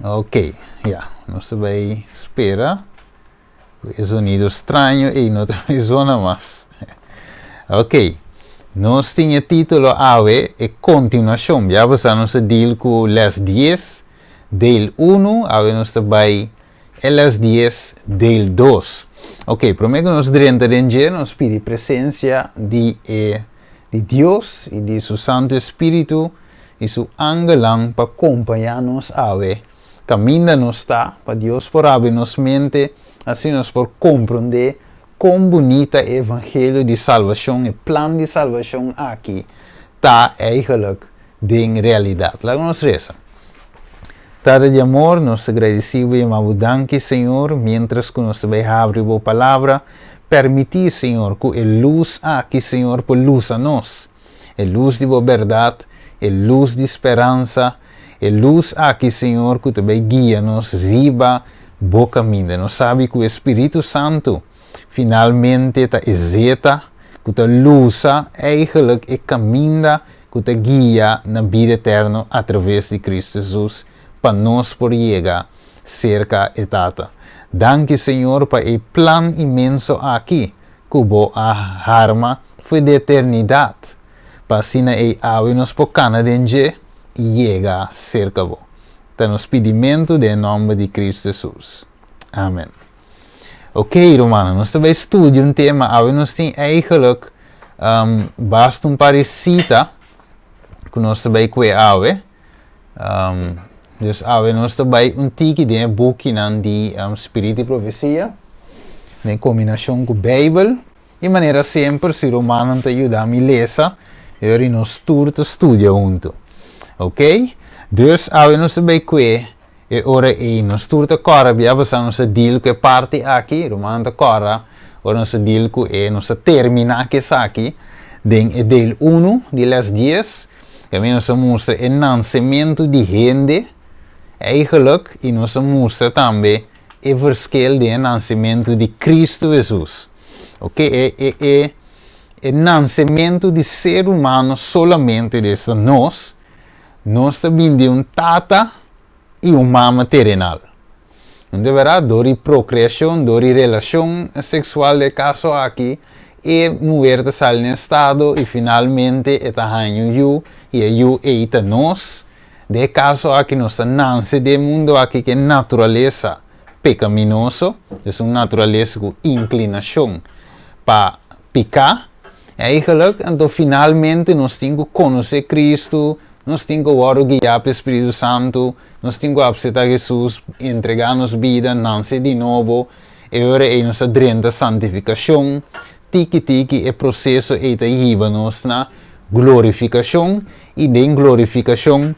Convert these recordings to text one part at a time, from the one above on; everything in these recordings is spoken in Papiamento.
Ok, ya, nos ta bai spera ku e zonido straño ei no ta bai zona mas. Ok, nos tin e título awe, e kontinuashon. Ya bo sa nos a deal ku les dies, deel unu, awe nos ta bai e les dies, deel dos. Ok, promé ku nos drenta den dje, nos pidi presensia di e di Dios i di su Santu Espíritu i su angelnan pa kompañá nos awe kaminda nos ta, pa Dios por abri nos mente, asina nos por komprondé kon bunita e evangelio di salbashon, e plan di salbashon aki ta eigenlijk den realidat. Laga nos resa. Tata di amor, nos ta gradisí bo i yama bo danki, Señor, miéntras ku nos ta bai habri bo Palabra. Permití, Señor, ku e lus aki, Señor, por lusa nos. E lus di bo bèrdat, e lus di speransa, e lus aki, Señor, ku ta bai guia nos riba bo kaminda. Nos sabi ku e Spiritu Santu finalmente ta e zeta ku ta lusa eigenlijk e kaminda ku ta guia na bida eterno atraves di Kristu Hesus pa nos por yega serka e Tata. Danki, Señor, pa e plan inmenso aki ku bo a harma for di eternidat, pa asina ei awe nos por kana den dje i yega serka bo. Ta nos pidimentu den e nòmber di Kristu Hesus. Amen. Ok, rumannan, nos ta bai studia un tema. Awe nos tin eigenlijk um, basta un par di sita ku nos ta bai kue awe. Um, dus awe nos ta bai un tiki den e bukinan di um, Spiritu i Profesia, den kombinashon ku Beibel. I manera semper, si rumannan ta yuda mi lesa, e ora nos tur ta studia huntu. Ok? Dus awe nos ta bai kue e ora ei nos tur ta kòrda bia pasá nos a deal ku e parti aki, rumannan ta kòrda ora nos a deal ku e, nos a terminá ku esaki den e deel unu di les dies. Kaminda nos a mustra e nansementu di hende eigenlijk i nos a mustra tambe e verschil den e nansementu di Kristu Hesus. Ok, e e e e nansementu di ser humano solamente desta nos, nos ta bin di un tata i un mama terenal. No ta berdad? Dor di prokreashon, dor di relashon seksual den e kaso aki, e muher ta sali na estado i finalmente e ta haña un yu i e yu ei ta nos. Den e kaso aki nos ta nanse den e mundu aki ku e naturalesa pekaminoso, es un naturalesa ku inklinashon pa piká. Eigenlijk, anto finalmente nos tin ku konosé Kristu, nos tin ku wòrdu guiá pa e Spiritu Santu, nos tin ku apseptá Hesus, entregá nos bida, nanse di nobo, e ora ei nos ta drenta santifikashon. Tiki tiki e proseso ei ta hiba nos na glorifikashon, i den glorifikashon,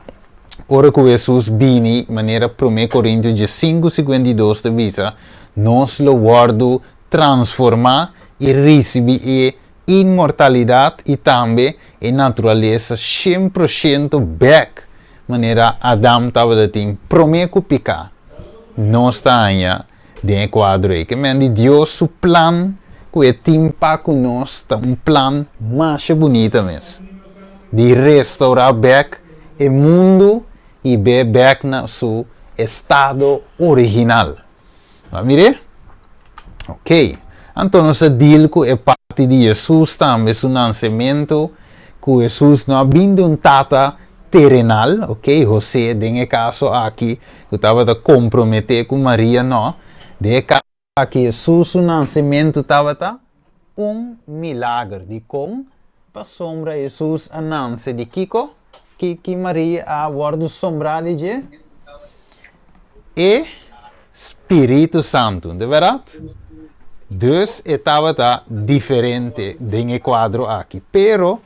ora ku Hesus bini, manera Promé Korintio diesinku 52 ta bisa, nos lo wòrdu transformá i risibí e inmortalidat i tambe e naturalesa 100% bèk manera Adam tabata tin promé ku piká. Nos ta haña den e kuadro ei ke men di Dios su plan ku e tin pa ku nos ta un plan masha bunita mes di restourá bèk e mundu i be bèk na su estado original. Bo a mir'é? Ok. Anto nos a deal ku e parti di Hesus tambe, su nansementu, ku Hesus no a bin di un tata terenal, ok, Hosé den e kaso aki, ku tabata komprometé ku Maria, no. Den e kaso aki Hesus su nansementu tabata un milager. Dikon? Pasobra Hesus a nanse di kiko? Ki ki Maria a wòrdu sombrá di dje? E Spiritu Santu, de bèrdat? Dus e tabata diferente den e kuadro aki. Pero,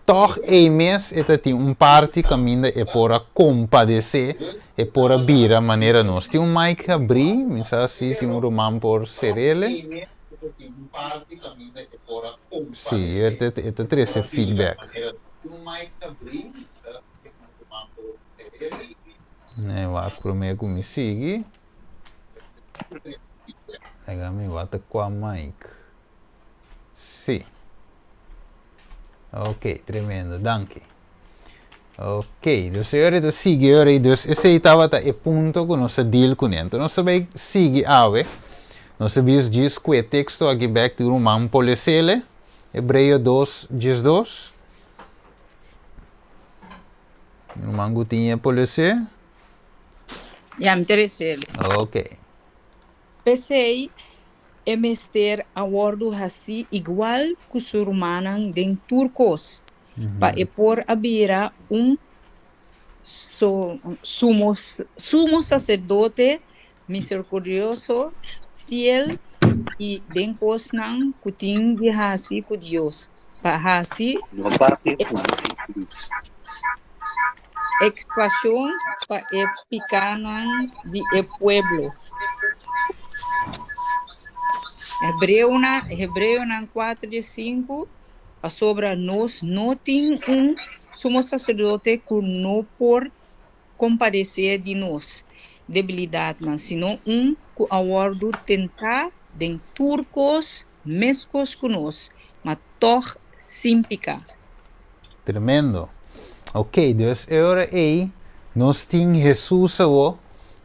tòg ei mes e ta tin un parti kaminda e por a kompadesé, e por a bira manera nos. Tin un mic habrí, mi sa si tin un ruman por ser'el. Sí, e ta trese feedback. Nee, wak promé ku mi sigui. Laga mi wak ta kua mic. Sí. Ok, tremendo, danki. Ok, dus e ora ta sigui e ora ei, dus esei tabata e punto ku nos a deal kuné. Anto nos ta bai sigui awe, nos a bis djis ku e teksto aki bèk di Ruman Polesele, Hebreo 2, 12. Ruman Gutinha Polese. Ya, mi ta resele. Ok. P'esei e mester a wòrdu hasí igual ku su rumannan den tur kos, pa e por a bira un sumo saserdote miserikordioso, fiel i den kosnan ku tin di hasi ku Dios, pa hasi ekspiashon pa e pikánan di e pueblo. Hebreonan 4 15 Pasobra nos no tin un sumo saserdote ku no por kompadesé di nos debilidatnan, sino un ku a wòrdu tentá den tur kos meskos ku nos, ma tòg sin piká. Tremendo. Ok, dus e ora ei nos tin Hesus awo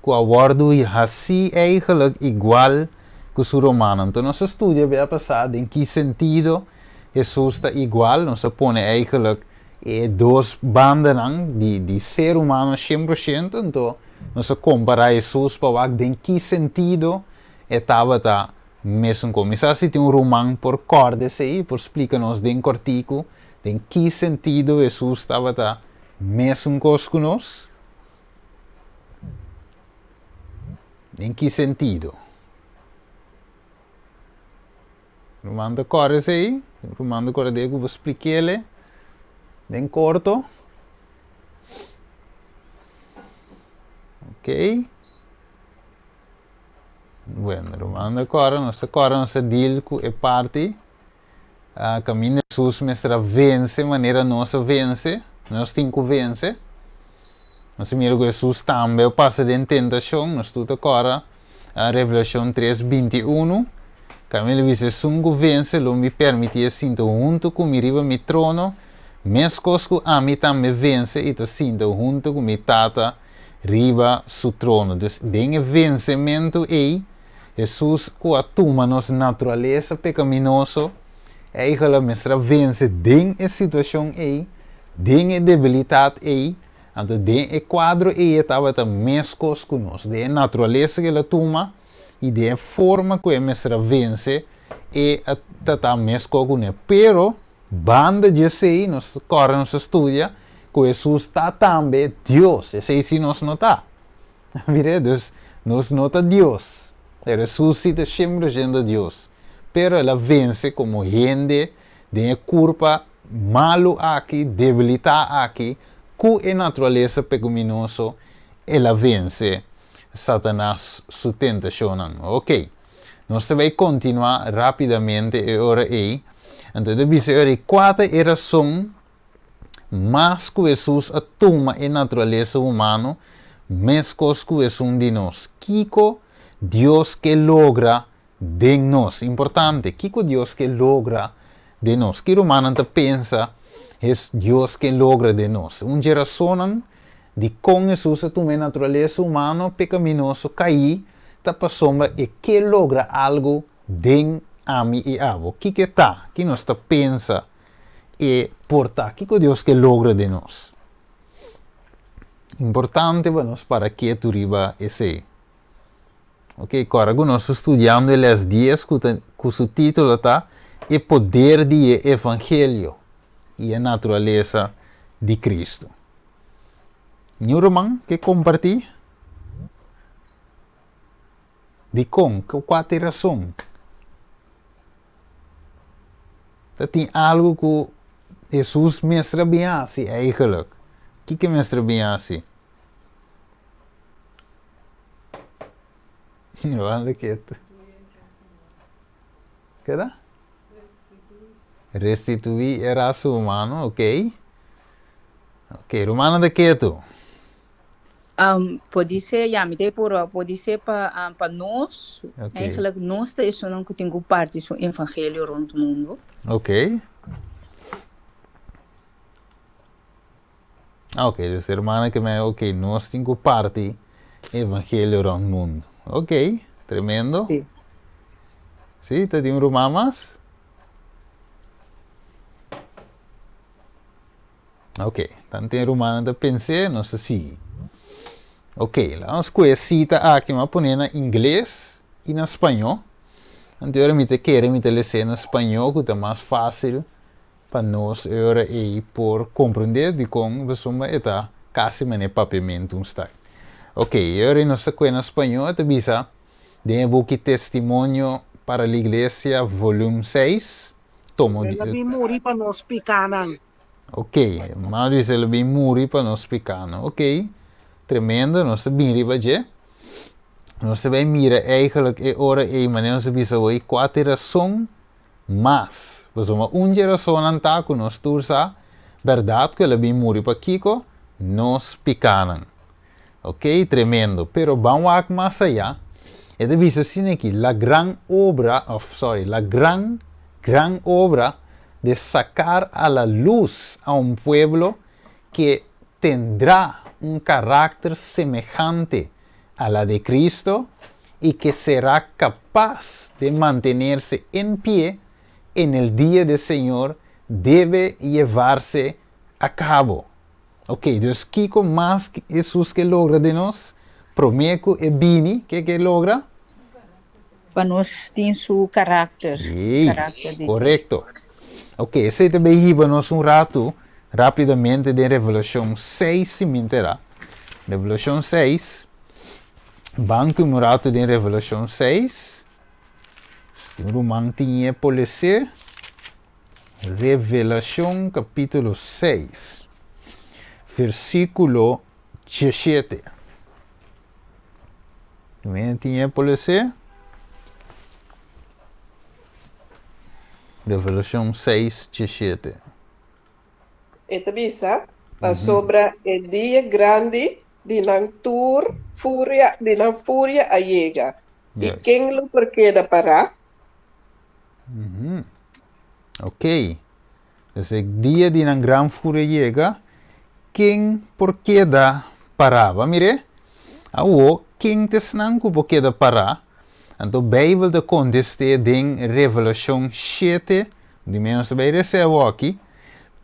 ku a wòrdu hasí eigenlijk igual ku su romannan. Anto nos a studia bia pasá den ki sentido Hesus ta igual. Nos a pone eigenlijk e dos bandanan di di ser humano 100%, anto nos a kompará Hesus pa wak den ki sentido e tabata mesun kon. Mi sa si tin un ruman por kòrda esei, por splika nos den kòrtiku den ki sentido Hesus tabata mesun kos ku nos. Den ki sentido? Ruman ta kòrda esei? Ruman ta kòrda ku bo splik'el den korto? Ok. Bueno, ruman ta kòrda, nos ta kòrda nos a deal ku e parti kaminda Hesus mester a vense manera nos a vense, nos tin ku vense. Nos a mira ku Hesus tambe a pasa den tentashon, nos tur ta kòrda Revelashon 3, 21, kaminda el bisa, Esun ku vense lo mi permití e sinta huntu ku mi riba mi trono, meskos ku ami tambe vense i ta sinta huntu ku mi Tata riba su trono. Dus den e vensementu ei, Hesus ku a tuma nos naturalesa pekaminoso, eigel a mester a vense den e situashon ei, den e debilitat ei, anto den e kuadro ei e tabata meskos ku nos, den e naturalesa ku el a tuma i den e forma ku e mester a vense, e a tratá meskos ku nos. Pero, banda di esei, nos kòrda nos a studia ku Hesus ta tambe Dios, esei si nos no ta. Mire, dus nos no ta Dios, pero Hesus si ta 100% Dios. Pero el a vense komo hende den e kurpa malu aki, debilitá aki, ku e naturalesa pekuminoso, el a vense Satanas su tentashonnan. Oke, nos ta bai kontinuá rápidamente e ora ei. Anto e ta bisa e ora ei, kua ta e rason Mas ku Hesus a tuma e naturalesa humano meskos ku esun di nos, kiko Dios ke logra den nos? Importante, kiko Dios ke logra den nos? Ki rumannan ta pensa es Dios ke logra den nos? Un dje rasonnan dikon Hesus a tuma e naturalesa humano pekaminoso kaí ta pasobra e ke logra algu den ami i abo. Kiko e ta? Ki nos ta pensa E por ta kiko Dios ke logra den nos. Importante pa nos para ketu riba esei. Ok, kòrda ku nos ta studiando e les 10 ku ta ku su título ta E poder di e evangelio i e naturalesa di Kristu. Niun ruman ke kompartí? Dikon? Kua ta e rason? Ta tin algu ku Hesus mester a bin hasi eigenlijk. Kiko e mester a bin hasi? Wanda kesta. Keda? Restituí e rasa humano, ok. Ok, rumannan ta ketu. Podise, ya, mi ta por podise pa pa nos, Ok. eigenlijk nos ta esunnan ku tin ku parti su evangelio rond mundu. Ok. Ah, ok, dus hermana ke men, ok, nos tin ku parti evangelio rond mundu. Ok, tremendo. Sí. Sí, ta tin un ruman mas? Ok, tanten rumannan ta pens'é, nos ta sigui. Ok, laga nos kohe sita aki, mi a pone na ingles i na spañó. Anto e ora mi ta kere mi ta les'é na spañó ku ta mas fásil pa nos e ora ei por komprendé dikon pasobra e ta kasi manera papiamentu un start. Ok, e ora ei nos ta kohe na spañó, e ta bisa den e buki Testimonio para la Iglesia, volum seis, tomo El a bin muri pa nos pikánan. Ok, mama bisa el a bin muri pa nos pikánan. Ok, tremendo, nos ta bin riba dje. Nos ta bai mira eigenlijk e ora ei manera nos a bisa hoy kua ta e rason mas. Pasobra un dje rasonnan ta ku nos tur sa bèrdat ku el a bin muri pa kiko? Nos pikánan. Ok, tremendo. Pero ban wak mas ayá. E ta bisa asina aki, la gran obra, of sorry, la gran, gran obra de sacar a la luz a un pueblo que tendrá un carácter semejante a la de Cristo y que será capaz de mantenerse en pie en el día del Señor debe llevarse a cabo. Ok, dus kiko mas Hesus ke logra den nos? Promé ku e bini, ke ke logra? Pa nos tin su karakter. Sí, Karakter di korekto. Ok, esei ta bay hiba nos un ratu rápidamente den Revelashon seis, si mi entera. Revelashon seis, ban ku un ratu den Revelashon seis. Si un ruman tin e por les'é. Revelashon kapítulo seis, versíkulo diesshete. Mi tin e por les'é? Revelashon seis, diesshete. E ta bisa, Pasobra e dia grandi di nan tur furia, di nan furia a yega, i ken lo por keda pará? Ok. Dus e dia di nan gran furia yega, ken por keda pará? Bo a mir'é? Awo, ken ta esnan ku por keda pará? Anto Beibel ta kontest'é den Revelashon shete, di menos ta bai res'é awoki,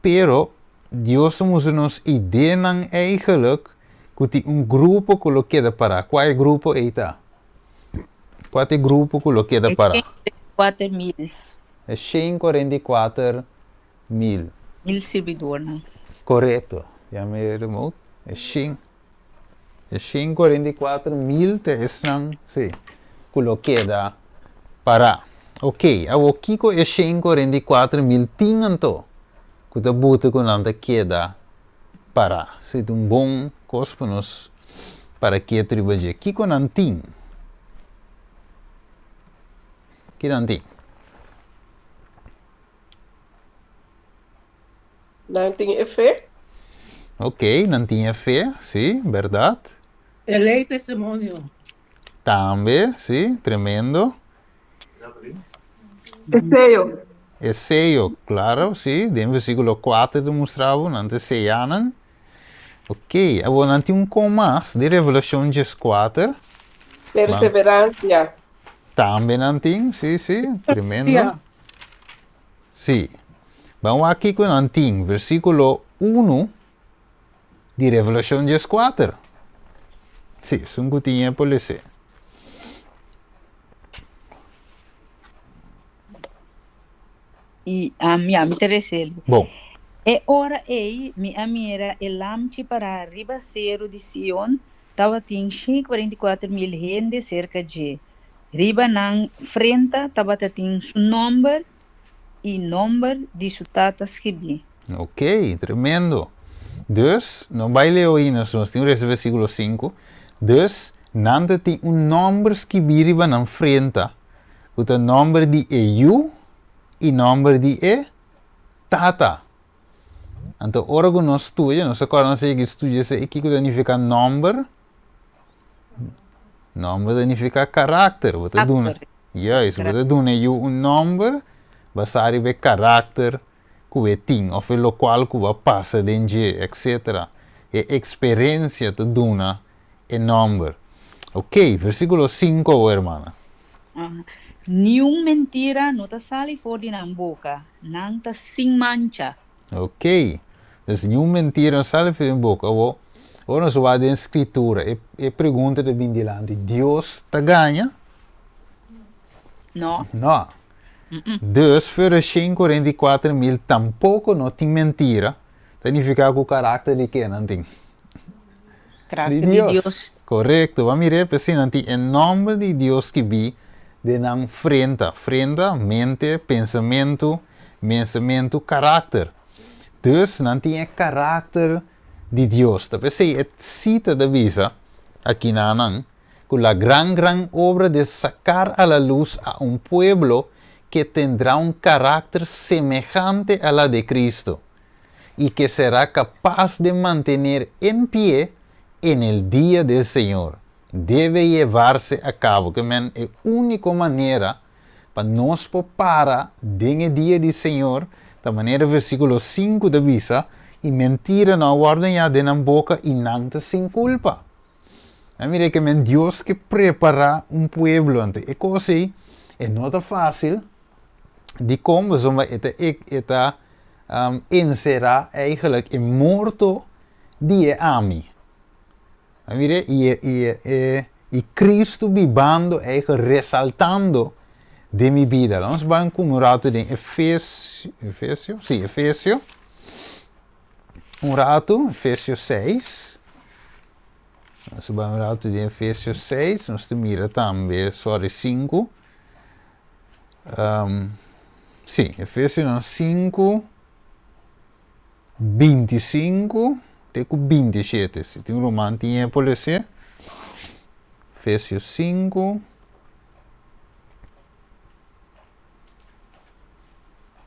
pero Dios ta mustra nos ideanan eigenlijk ku tin un grupo ku lo keda pará. Kua e grupo ei ta? Kua ta e grupo ku lo keda pará? E 144 mil. E 144 mil. Mil sirbidornan. Korekto. Ya mi remote. E shen, e 144 mil ta esnan, sí, ku lo keda pará. Oké, awor kiko e 144 mil tin anto ku ta buta ku nan ta keda pará? Sí, ta un bon kos pa nos para ketu riba dje. Kiko nan tin? Ki nan tin? Nan tin e fe. Ok, nan tin e fe, sí, bèrdat. E lei testimonio. Tambe, sí, tremendo. E seyo. E seyo, klaro, sí, den versíkulo kuater ta mustra bo, nan ta seya nan. Ok, awor nan tin un kon mas di Revelashon dieskuater. Perseveransia. Tambe nan tin, sí, sí, tremendo. Sí. Ban wak kiko nan tin, versíkulo unu di Revelashon dieskuater. Sí, esun ku tin e por les'é. I ami, ami ta resel. Bon. E ora ei mi a mira e lamchi pará riba seru di Sion, tabatin 144 mil hende serka dje. Riba nan frenta tabata tin su nòmber i nòmber di su tata skibí. Ok, tremendo. Dus, no bai leo ainda, nos tin resa versíkulo sinku. Dus, nan ta tin un nòmber skibí riba nan frenta, ku ta nòmber di e Yu i nòmber di e Tata. Anto ora ku nos studia, nos ta kòrda nos a yega studia esei, kiko ta nifiká nòmber? Nòmber ta nifiká karakter. Bo ta duna, juist, bo ta duna e yu un nòmber basá riba e karakter ku e tin òf e lokual ku bo a pasa den dje, etsetera. E eksperensia ta duna e nòmber. Ok, versíkulo sinku awor, hermana. Niun mentira no ta sali for di nan boka, nan ta sin mancha. Ok, dus niun mentira no sali for di nan boka. Awor, ora nos wak den Skritura, e e pregunta ta bin dilanti, Dios ta gaña? No. No. Dus, for e 144.000 tampoko no tin mentira, ta nifiká ku karakter di ke nan tin? Karakter di Dios. Korekto. Bo a mira p'esei nan tin e nòmber di Dios skibí den nan frenta. Frenta, mente, pensamentu, mensamentu, karakter. Dus nan tin e karakter di Dios. Ta p'esei e sita ta bisa aki na nan ku la gran gran obra de sakar a la lus a un pueblo ke tendrá un karakter semehante a la de Cristo. y que será capaz de mantener en pie en el dia del Señor, debe llevarse a cabo. Ke men e único manera pa nos por para den e dia di Señor ta manera versículo sinku ta bisa, Y mentira no a wòrdu hañá den nan boka y nan ta sin culpa. A mira ke men Dios ke prepará un pueblo. Anto e kos ei e no ta fácil. Dikon? Pasobra e ta e ta enserá eigenlijk e morto di e ami. A mira i e i e e i Cristo bibando eigenlijk resaltando den mi bida. Laat nos bai un ratu den Efesio, Efesio? Sí, Efesio. Un ratu, Efesio 6. Nos bai un ratu den Efesio 6, nos ta mira tambe, sorry, 5. Um, sí, Efesionan 5, 25 te ku 27. Si tin un ruman tin e por lese. Efesio 5,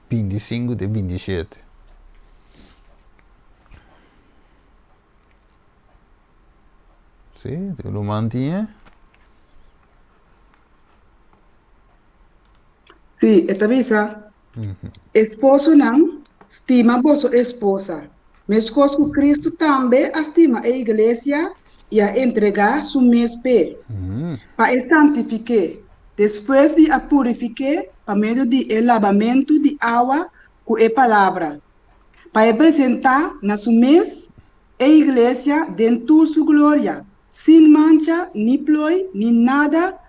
25 te 27. Sí, tin un ruman tin e. Sí, e ta bisa, Esposonan, stima boso esposa, meskos ku Kristu tambe a stima e iglesia i a entregá su mes p'e, pa e santifik'é, despues di a purifik'é pa medio di e labamentu di awa ku e palabra, pa e presentá na su mes e iglesia den tur su gloria, sin mancha ni ploi ni nada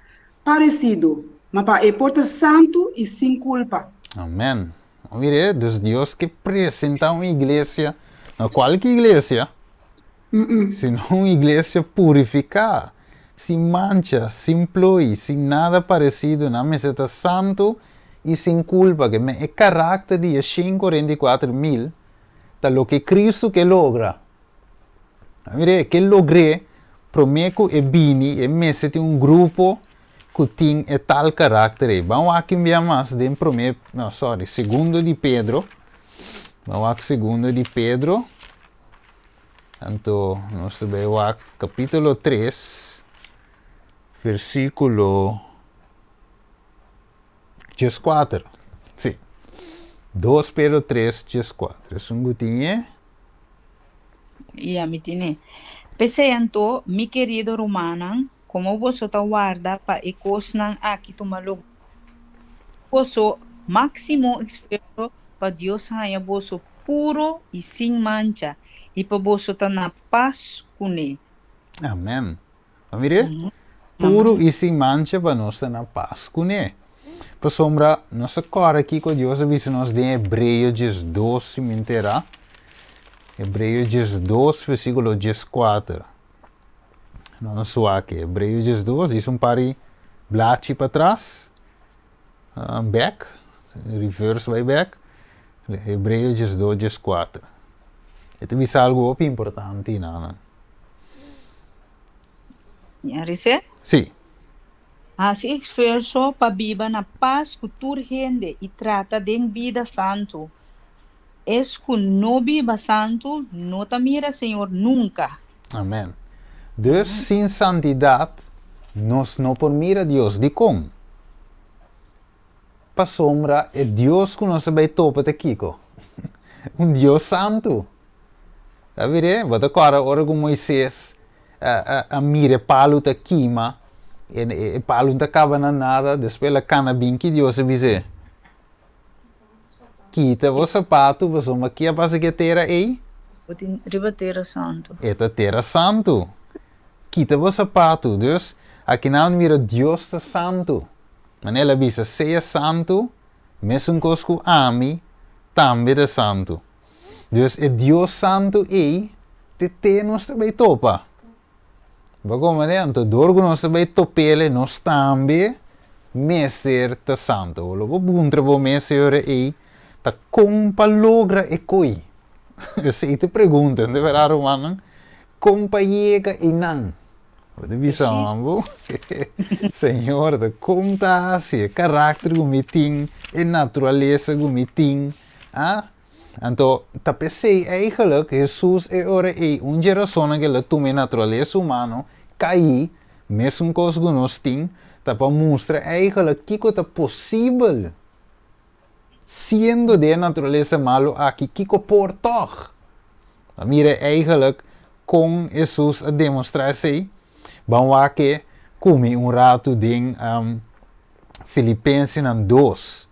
paresido, ma pa e por ta santu i sin kulpa. Amen. Mire, dus Dios ke presentá un iglesia, no kualke iglesia, sino un iglesia purifiká, sin mancha, sin ploi, sin nada paresido, nan mester ta santu i sin kulpa. Ke men e karakter di e 144.000 ta loke Kristu ke logra. Mire, ke logr'é promé ku e bini, e mester tin un grupo ku tin e tal karakter ei. Ban wak un bia mas den promé, no, sorry, segundo di Pedro. Ban wak segundo di Pedro. Anto nos ta bai wak kapítulo 3, versíkulo 14. Sí. 2 Pedro 3, 14. Esun ku tin e? Ya mi tine. P'esei anto, mi kerido rumannan, komo boso ta warda pa e kosnan aki tuma lugá, boso máksimo esfuerso pa Dios haña boso puro i sin mancha, i pa boso ta na pas kuné. Amèn. A mir'é? Puru i sin mancha pa nos ta na pas kuné. Pasobra nos a kòrda kiko Dios a bisa nos den Hebreo 12, si mi ntera. Hebreo 12, versíkulo 14. Nos wak Hebreo 12, dis un par di blachi patras, bèk, reverse bai bèk. Hebreo 12, 14. E ta bisa algu hopi importante nan. Ya Rise? Sí. Hasi esfuerso pa biba na pas ku tur hende i trata den bida santu. Es ku no biba santu no ta mira Señor nunka. Amen. Dus sin santidat nos no por mira Dios. Dikon? Pasobra e Dios ku nos a bai topa ta kiko? Un Dios santu. Ta mir'é? Bo ta kòrda ora ku Moises a mira e palu ta kima, e palu no ta kaba na nada, despues el a kana bin ki Dios a bis'é? Kita bo sapatu pasobra ki a pasa ku e tera ei? Bo tin riba tera santu. E ta tera santu. Kita bo sapatu. Dus, akinan mira Dios ta santu. Manera el a bisa, Sea santu, mesun kos ku ami tambe ta santu. Dus e Dios santu ei, te te nos ta bai topa. Bo komprende? Anto dor ku nos ta bai top'el, nos tambe mester ta santu. Lo bo puntra bo mes e ora ei, ta kon pa logra e koi? Esei ta e pregunta, no ta berdad rumannan? Kon pa yega einan? Bo ta bisa bo, Señor, ta kon ta hasi e karakter ku mi tin, e naturalesa ku mi tin, ah? Anto, ta p'esei eigenlijk Hesus e ora ei un dje rasonnan ku el a tuma e naturalesa humano kaí, mesun kos ku nos tin, ta pa mustra eigenlijk kiko ta posibel siendo den e naturalesa malu aki, kiko por tòg. A mira eigenlijk kon Hesus a demostrá esei. Ban wak e ku mi un ratu den Filipensenan dos.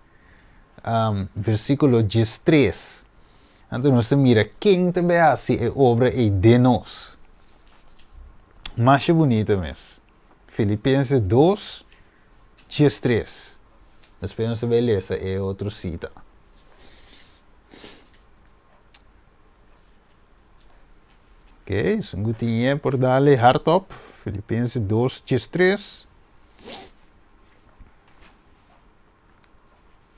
versíkulo diestres. Anto nos ta mira ken ta bai hasi e obra ei den nos. Masha bunita mes. Filipenses 2, 13. Despues nos ta bai lesa e otro sita. Ok, esun ku tin e por dale hardop. Filipenses 2, 13.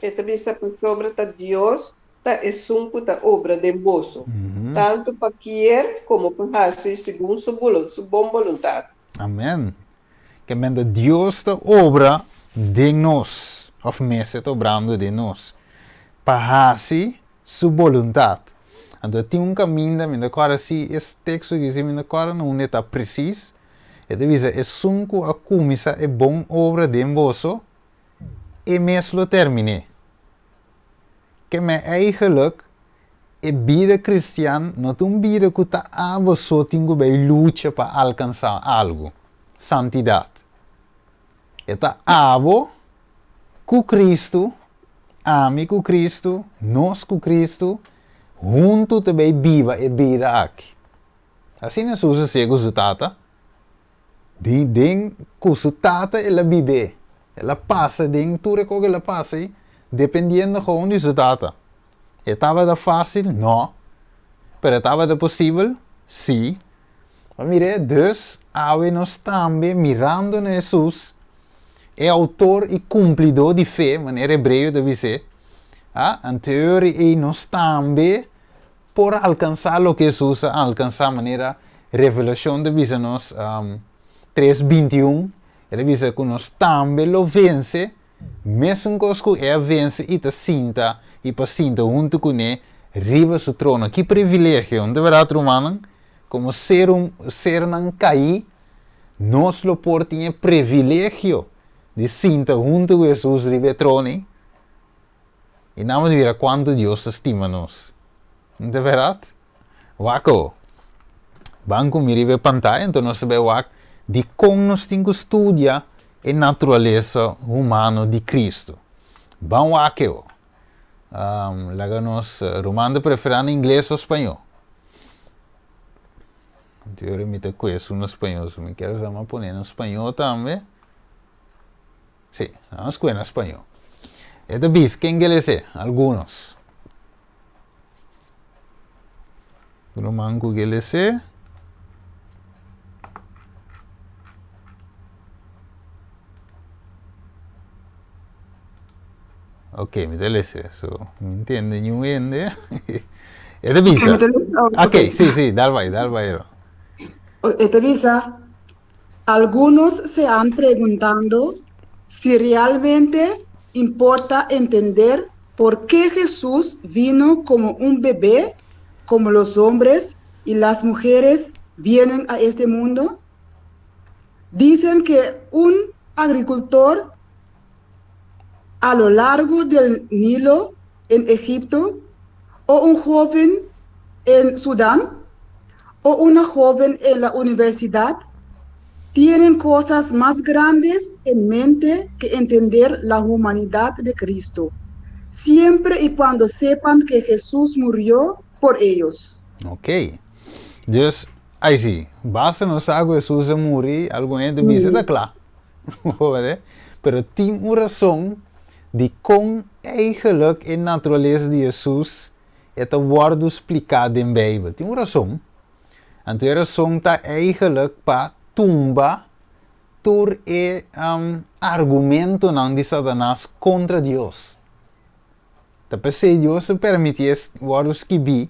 E ta bisa pasobra ta Dios ta esun ku ta obra den boso, tantu pa kier komo pa hasi segun su su bon boluntat. Amen. Ke mende Dios ta obra den nos, òf mester ta obrando den nos, pa hasi su boluntat. Anto tin un kaminda, mi ta kòrda si e teksto aki si mi ta kòrda na unda e ta presis, e ta bisa esun ku a kuminsá e bon obra den boso, e mes lo terminé. Ke men eigenlijk e bida kristian no ta un bida ku ta abo so tin ku bai lucha pa alkansá algu, santidat. E ta abo ku Kristu, ami ku Kristu, nos ku Kristu, huntu ta bai biba e bida aki. Asina Hesus a siña ku su Tata. Di den ku su tata el a bib'é. El a pasa den tur e kos ku el a pasa ei, dependiendo gewoon di su tata. E tabata fásil? No. Pero e tabata posibel? Sí. Bo mir'é? Dus, awe nos tambe, mirando na Hesus, e outor i kumplidó di fe, manera Hebreo ta bis'é, a, anteori ei nos tambe por alkansá loke Hesus a alkansá manera Revelashon ta bisa nos tres 21, el a bisa ku nos tambe lo vense mesun kos ku e a vense i ta sinta i pa sinta huntu kuné riba su trono. Ki privilegio, no ta bèrdat rumannan? Komo ser un sernan kaí nos lo por tin e privilegio di sinta huntu ku Hesus riba e trono ei. I nan bo mira kuantu Dios ta stima nos. No ta bèrdat? Wak o. Ban ku mi riba e pantaya, anto nos ta bai wak dikon nos tin ku studia e naturalesa humano di Kristu. Ban wak e o. Laga nos, ruman ta preferá na ingles o spañó? Anto yora mi ta kue esun na spañó, so mi kier sa mi a pone na spañó tambe. Sí, nan a na spañó. E ta bis, ken ke les'é? Algunos. Ruman ku ke les'é. Ok, mi ta les'é. So, mi ntende niun hende. E ta bisa. Ok, sí, sí, dal bai, dal bai. E ta bisa, Algunos se han preguntando si realmente importa entender por qué Jesús vino como un bebé, como los hombres y las mujeres vienen a este mundo. Dicen que un agricultor a lo largo del Nilo en Egipto o un joven en Sudán. o una joven en la universidad tienen cosas más grandes en mente que entender la humanidad de Cristo, siempre y cuando sepan que Jesús murió por ellos. Ok. Dus, ai sí, basta nos sa ku Hesus a muri, algun hende bisa ta kla. Pero tin un rason dikon eigenlijk e naturalesa di Hesus e ta wòrdu spliká den Beibel. Tin un rason. Anto e rason ta eigenlijk pa tumba tur e argumentonan di Satanas kontra Dios. Ta p'esei Dios a permití e wòrdu skibí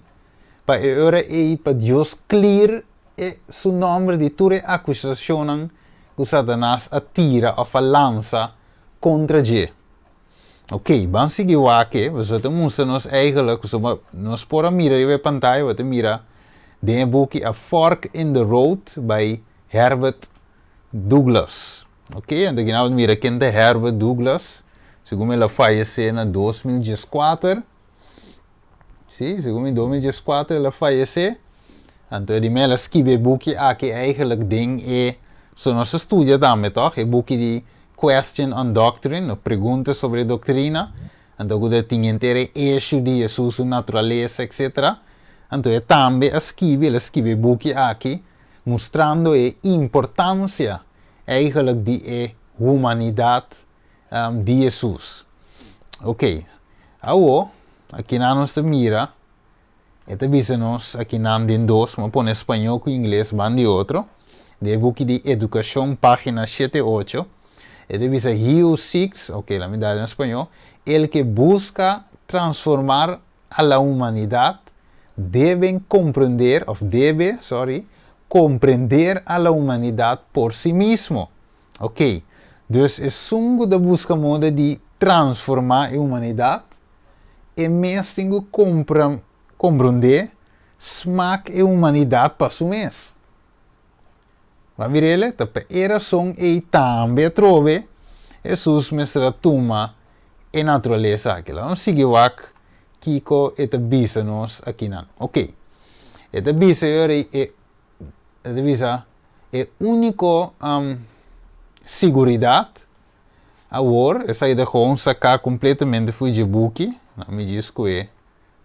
pa e ora ei pa Dios klir e su nòmber di tur e akusashonnan ku Satanas a tira òf a lansa kontra dje. Ok, ban sigui wak e, pasobra ta mustra nos eigenlijk, pasobra nos por a mira riba e pantaya, bo ta mira den e buki A Fork in the Road by Herbert Douglass. Ok, anto aki nan bo ta mira ken ta Herbert Douglass, segun el a fayesé na 2014, si, segun mi 2014 el a fayesé, anto di mi el a skibi e buki aki eigenlijk den e, so nos a studia tambe toch, e buki di Question on Doctrine, of Pregunta sobre Doctrina, anto ku ta tin henter e issue di Jesus su naturalesa etc. Anto e tambe a skibi, el a skibi e buki aki mustrando e importancia eigenlijk di e humanidad di Jesus. Ok, awo akinan nos ta mira E ta bisa nos akinan den dos, mi a pone spañó ku ingles ban di otro, den e buki di Edukashon página shete ocho, e ta bisa He who seeks, ok la mi dal na spañó, el ke buska transformar a la humanidat deben komprender, òf debe, sorry, komprender a la humanidat por si mismo. Ok, dus esun ku ta buska moda di transformá e humanidat, e mes tin ku kompra komprondé smak e humanidat pa su mes. Bo a mir'el? Ta pa e rason ei tambe atrobe Hesus mester a tuma e naturalesa aki. Laga nos sigui wak kiko e ta bisa nos akinan. Ok, e ta bisa e ora ei e e ta bisa e úniko siguridat Awor, esaki ta gewoon saká kompletamente for dje buki, na mi djis ku e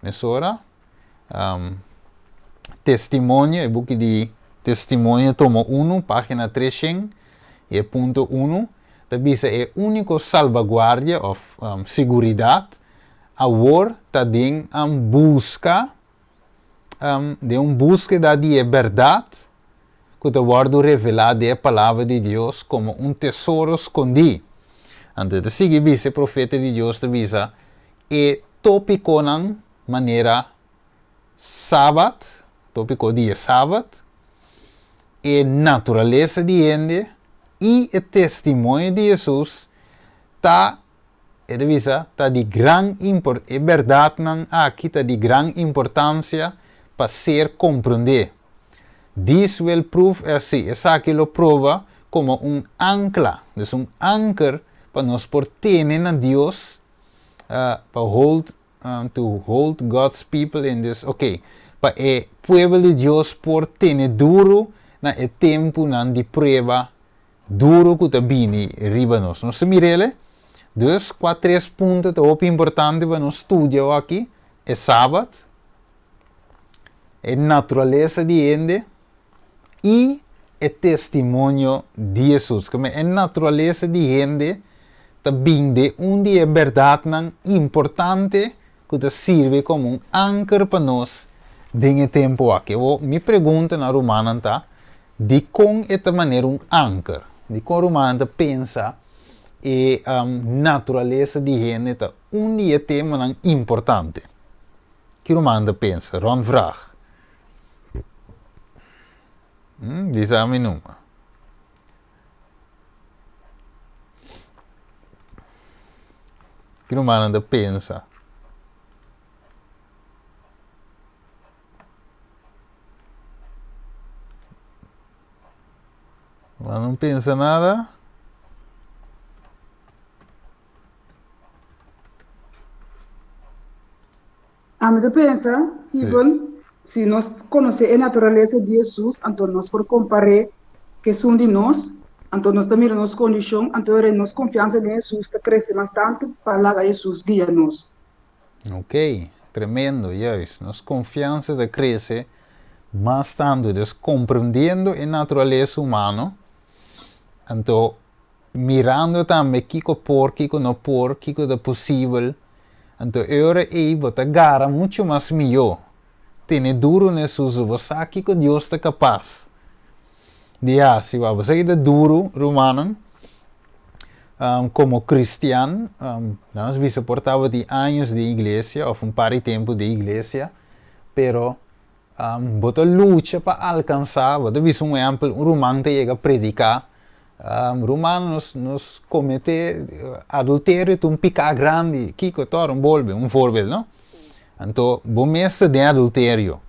mesora. Testimonio, e buki di Testimonio tomo unu, página treshen i e punto unu, ta bisa e úniko salbaguardia òf siguridat awor ta den buska den un búskeda di e bèrdat ku ta wòrdu revelá den e Palabra di Dios komo un tesoro skondí. Anto e ta sigui bisa, e profeta di Dios ta bisa, e tópikonan manera Sabat, tópiko di e Sabat, e naturalesa di hende i e testimonio di Hesus ta E ta bisa, Ta di gran impor e bèrdatnan aki ta di gran importansia pa ser komprondé. This will prove as si esaki lo proba komo un ankla, dus un anker pa nos por tene na Dios, pa hold, to hold God's people in this, ok, pa e pueblo di Dios por tene duru na e tempunan di prueba duro ku ta bini riba nos. Nos ta mir'el e? Dus, kua tres punto ta hopi importante pa nos studia awaki? E Sabat, e naturalesa di hende i e testimonio di Hesus. Kome e naturalesa di hende ta bin den un di e bèrdatnan importante ku ta sirbi komo un anker pa nos den e tempu aki. Awor, mi pregunta na rumannan ta, Dikon e ta manera un anker? Dikon rumannan ta pensa e naturalesa di hende ta un di e temanan importante? Ki rumannan ta pensa? Rondvraag. Bisa mi numa. Ki rumannan ta pensa? Ma no pensa nada. Ami ta pensa, Steven, sí. Si nos konosé e naturalesa di Hesus, anto nos por kompar'é ku esun di nos, anto nos ta mira nos kondishon, anto ora nos konfiansa den Hesus ta krese mas tantu pa laga Hesus guia nos. Ok, tremendo, juist. Nos konfiansa ta krese mas tantu, dus komprendiendo e naturalesa humano, anto mirando tambe kiko por, kiko no por, kiko ta posibel. Anto e ora ei bo ta gara muchu mas mihó. Tene duru na Hesus, bo sa kiko Dios ta kapas di hasi. Wak, bo sa ki ta duru, rumannan, komo kristian, nos bisa por tabatin años den iglesia òf un par di tempu den iglesia, pero Bo ta lucha pa alkansá, bo ta bisa un ehèmpel, un ruman ta yega prediká, Ruman, nos nos kometé adulterio ta un piká grandi, kiko tòg? Un bolbe, un voorbeeld, no? Anto bo mes ta den adulterio.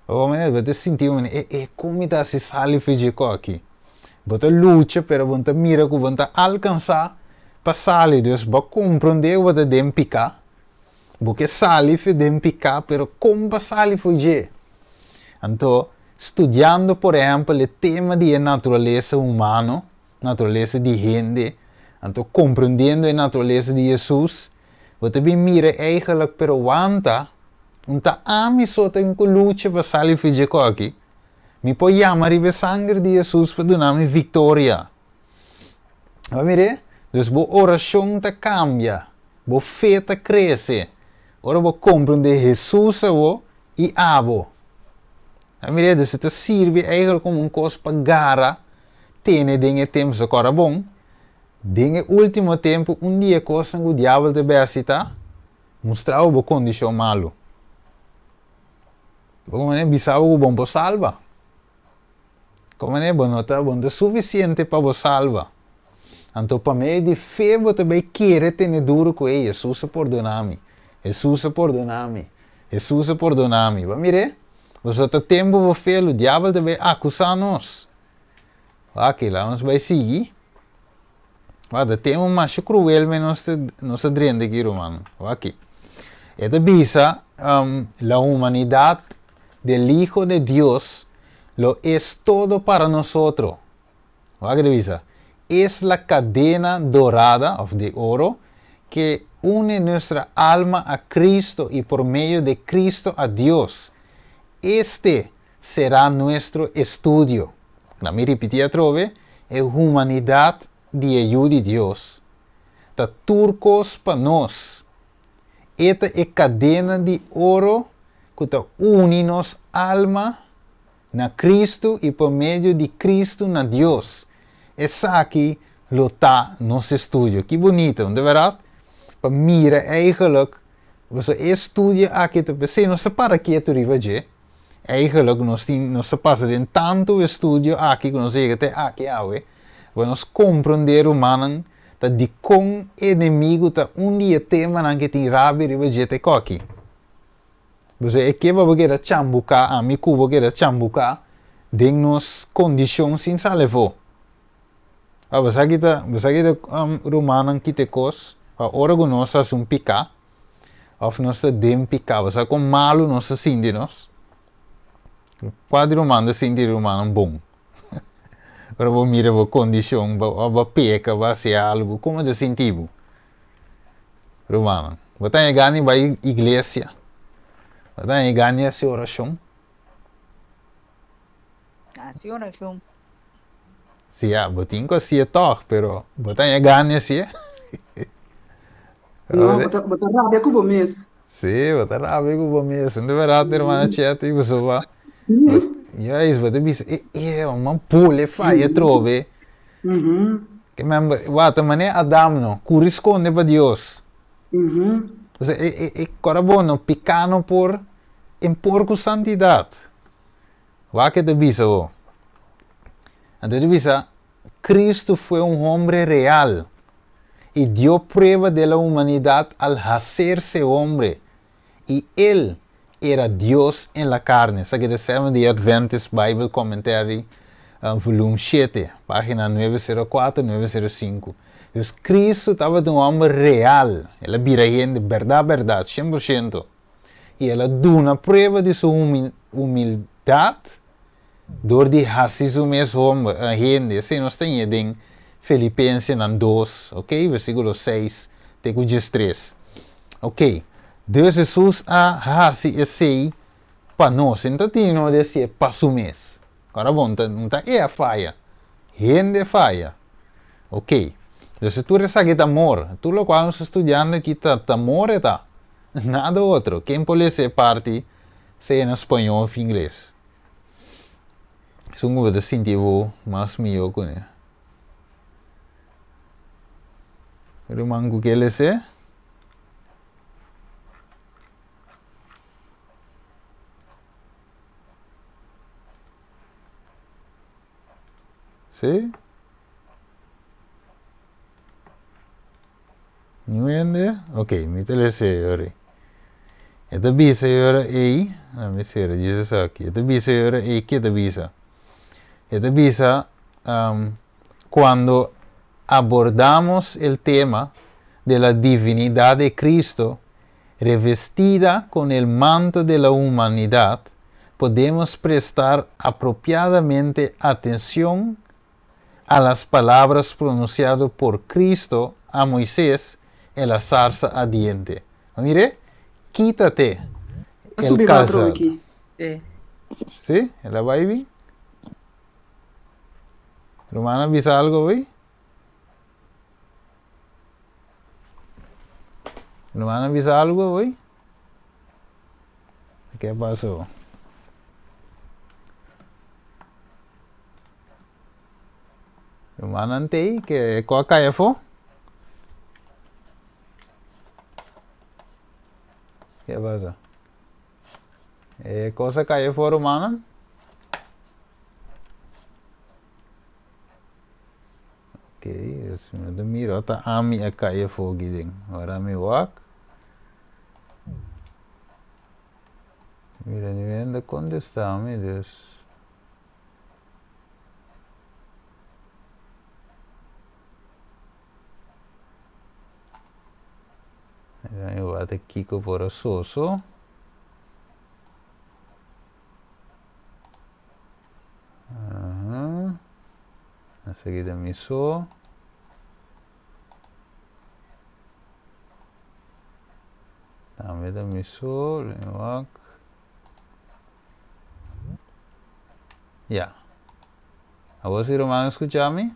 Bo bo ta sinti bo e e kon mi ta hasi sali for dje kòki? Bo ta lucha pero bo no ta mira ku bo no ta alkansá pa sali, dus bo a komprondé ku bo ta den piká. Bo ke sali fe den piká, pero kon pa sali for dje? Anto, studiando por ehèmpel e tema di e naturalesa humano, naturalesa di hende, anto komprendiendo e naturalesa di Hesus, bo ta bin mira eigelijk, pero wanta, un ta ami so ta ku lucha pa sali for dje koki? Mi por yama riba e sanger di Hesus pa duna mi viktoria. Bo a mir'é? Dus bo orashon ta kambia. Bo fe ta krese ora bo komprendé Hesus abo i abo. A mira, dus e ta sirbi eigenlijk komo un kos pa gara tene den e tempu. So kòrda bon, den e último tempu un di e kosnan ku diabel ta besi ta mustra bo bo kondishon malu. Bo manera bisa bo ku bo no por salba. Kon manera bo no ta bo no ta sufisiente pa bo salba. Anto pa medio di fe bo ta bai kere tene duru ku ey, Hesus a pordona mi, Hesus a pordona mi, Hesus a pordona mi. Bo a mir'é? Pasobra ta tempu bo fe lo diabel ta bai akusa nos. Wak, laga nos bai sigui. Wak, ta tempu masha kruel men nos ta nos ta drenta aki ruman. Wak. E ta bisa, la humanidad del Hijo de Dios lo es todo para nosotros. Wak e ta bisa, es la cadena dorada of de oro que une nuestra alma a Cristo y por medio de Cristo a Dios. Este será nuestro estudio. Laat mi ripití atrobe, e humanidat di e Yu di Dios ta tur kos pa nos. E ta e kadena di oro ku ta uni nos alma na Kristu i pa medio di Kristu na Dios. Esaki lo ta nos estudio. Ki bunita, no ta bèrdat? Pa mira eigenlijk, pasobra e estudio aki ta p'esei nos ta para ketu riba dje. Eigenlijk nos tin, nos ta pasa den tantu estudio aki ku nos a yega te aki awe, pa nos komprondé rumannan ta dikon enemigu ta un di e temanan ke tin rabia riba dje te koki. Pasobra e ke pa bo keda chambuká, ami ku bo keda chambuká den nos kondishon sin sali afó. Bo sa ki ta, bo sa ki ta rumannan kita e kos? Pa ora ku nos hasi un piká, òf nos ta den piká, bo sa kon malu nos ta sinti nos? Kua di ruman ta sinti rumannan bon? Ora bo mira bo kondishon, bo òf bo peka, bo hasi algu, komo ta sinti bo? Rumannan, bo ta yega ni bai iglesia, bo ta yega ni hasi orashon. Hasi orashon. Si ya, bo tin ku hasié tòg, pero bo ta yega ni hasié. No, bo ta, bo ta rabia ku bo mes. Sí, bo ta rabia ku bo mes. No ta bèrdat, hermana Chetty? Pasobra, juist, bo ta bisa, e, e, mi a pul e faya atrobe. Ke men, wak, ta manera Adam no, kuri skonde pa Dios. Osea, e, e, e kòrda bo no, piká no por impor ku santidat. Wak ke ta bisa bo. Anto e ta bisa, Cristo fue un hombre real y dio prueba de la humanidad al hacerse hombre, y El era Dios en la carne. Esaki ta Seventh Day Adventist Bible Commentary, volume shete, pagina nuebe sero kuater, nuebe sero sinku. Dus Cristo tabata un homber real, El a bira hende berdad berdad, shen por shento. I el a duna prueba di su humildat dor di hasi su mes homber, hende. Esei nos ta ñe den Filipensenan dos, ok, versíkulo seis te ku diestres. Ok, dus Hesus a hasi esei pa nos. E no ta tini no di hasié pa su mes. Ora bon, no ta e a faya, hende a faya. Ok, dus tur esaki ta amor. Tur lokual nos ta studiando aki ta amor e ta, nada otro. Ken por lesa e parti sea na spañol of ingles? Esun ku bo ta sinti bo mas mihó kuné. Ruman ku ke les'é? Sí? Niun hende? Ok, mi ta lesa e ora ei. E ta bisa e ora ei, na mi sera djis esaki. E ta bisa e ora ei, ke ta bisa? E ta bisa, um, cuando abordamos el tema de la divinidad de Cristo, revestida con el manto de la humanidad, podemos prestar apropiadamente atención a las palabras pronunciado por Cristo a Moisés en la zarza ardiente. Mire, quítate el calzado. Sí. Sí? El a bai bin? Ruman a bisa algo hoy? Ruman a bisa algo hoy? Ke pasó? Rumannan t'ei ke ku a kai afó? Ke pasa? E kos a kai afó rumannan? Ok, dus mi ta mira ota ami a kai afó aki den. Ora mi wak. Mira, ni hende kontestá mi, dus. Mi wak kiko por a soso. Aha. Esaki ta mi so. Tambe ta mi so. Let me wak. Ya. Awor si ruman skucha mi?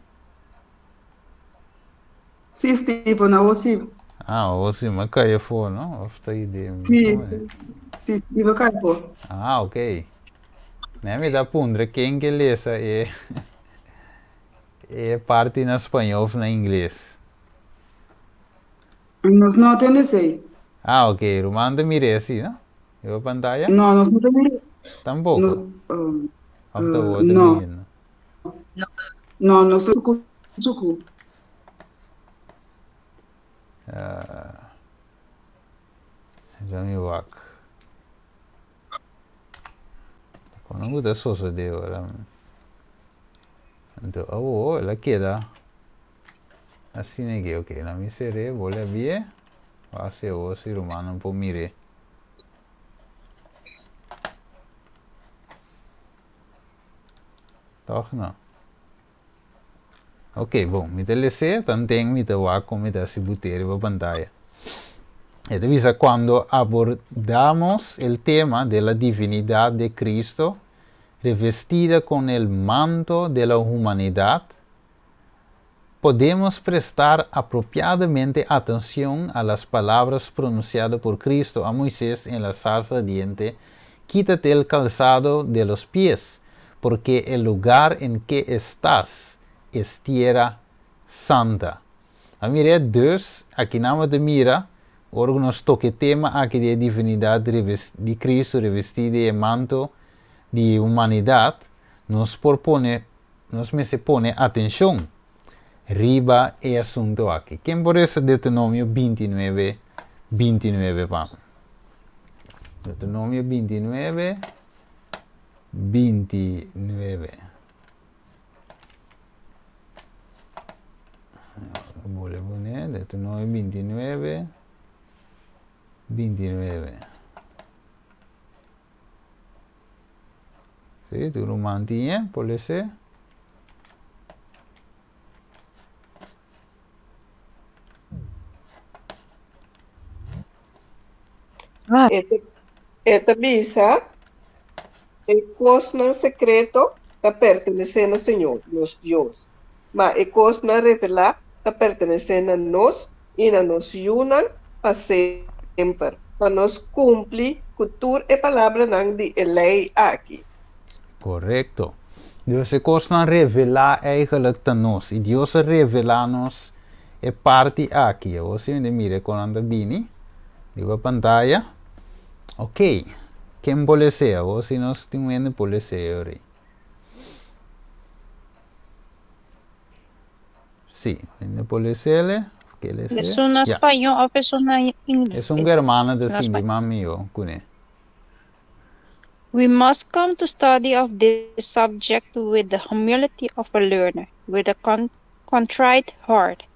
Sí, Steven, awor sí. Ah, awor sí, m'a kai afó, no? Of ta idea mi? Sí, sí, Steven kai afó. Ah, ok. Ne mi ta puntra ken ke lesa e e parti na spañol of na ingles. Nos no tende esei. Ah, ok, ruman ta mira esei, no? Riba pantaya? No, nos no ta mira. Tampoco? No, um, Of ta uh, bo ta no. mirando? No. No, nos ta suku suku. Uh, ja mi wak. Kono ku ta sosode ora? Anto awo el a keda asina aki. Ok, na mi ser'é, bole a bie. Wak si awo si rumannan por mir'é. Tòg no? Ok, bon, mi ta les'é, tanten mi ta wak kon mi ta hasi but'é riba pantaya. E ta bisa, Cuando abordamos el tema de la divinidad de Cristo revestida con el manto de la humanidad, podemos prestar apropiadamente atencion a las palabras pronunciadas por Cristo a Moisés en la zarza ardiente, Quítate el calzado de los pies, porque el lugar en que estás es tierra santa. A mira dus, aki nan bo ta mira, ora ku nos toka e tema aki di e divinidat di Cristo revestí di e manto di humanidat, nos por pone, nos mester pone atenshon riba e asunto aki. Ken por resa Deuteronomio 29, 29 pa mi? Deuteronomio 29, 29. Voy a poner Deuteronomio 29, 29. Sí, tur ruman tin e, por lese. E ta bisa, E kosnan sekreto ta pertenesé na Señor, nos Dios, ma e kosnan revelá ta pertenesé na nos i na nos yunan pa semper, pa nos kumpli ku tur e palabranan di e lei aki. Korekto. Dios e kosnan revelá eigenlijk ta nos, i Dios a revelá nos e parti aki. Awor si mi ta mira kon nan ta bini riba pantaya. Ok, ken por les'é? Awor si nos tin un hende por les'é ori. Sí, hende por les'é, ke les'é? Esun na Ya. spañó of esun na ingles? Esun ku hermana ta Na sinti spañó. mas mihó kuné. We must come to study of this subject with the humility of a learner, with a con contrite heart,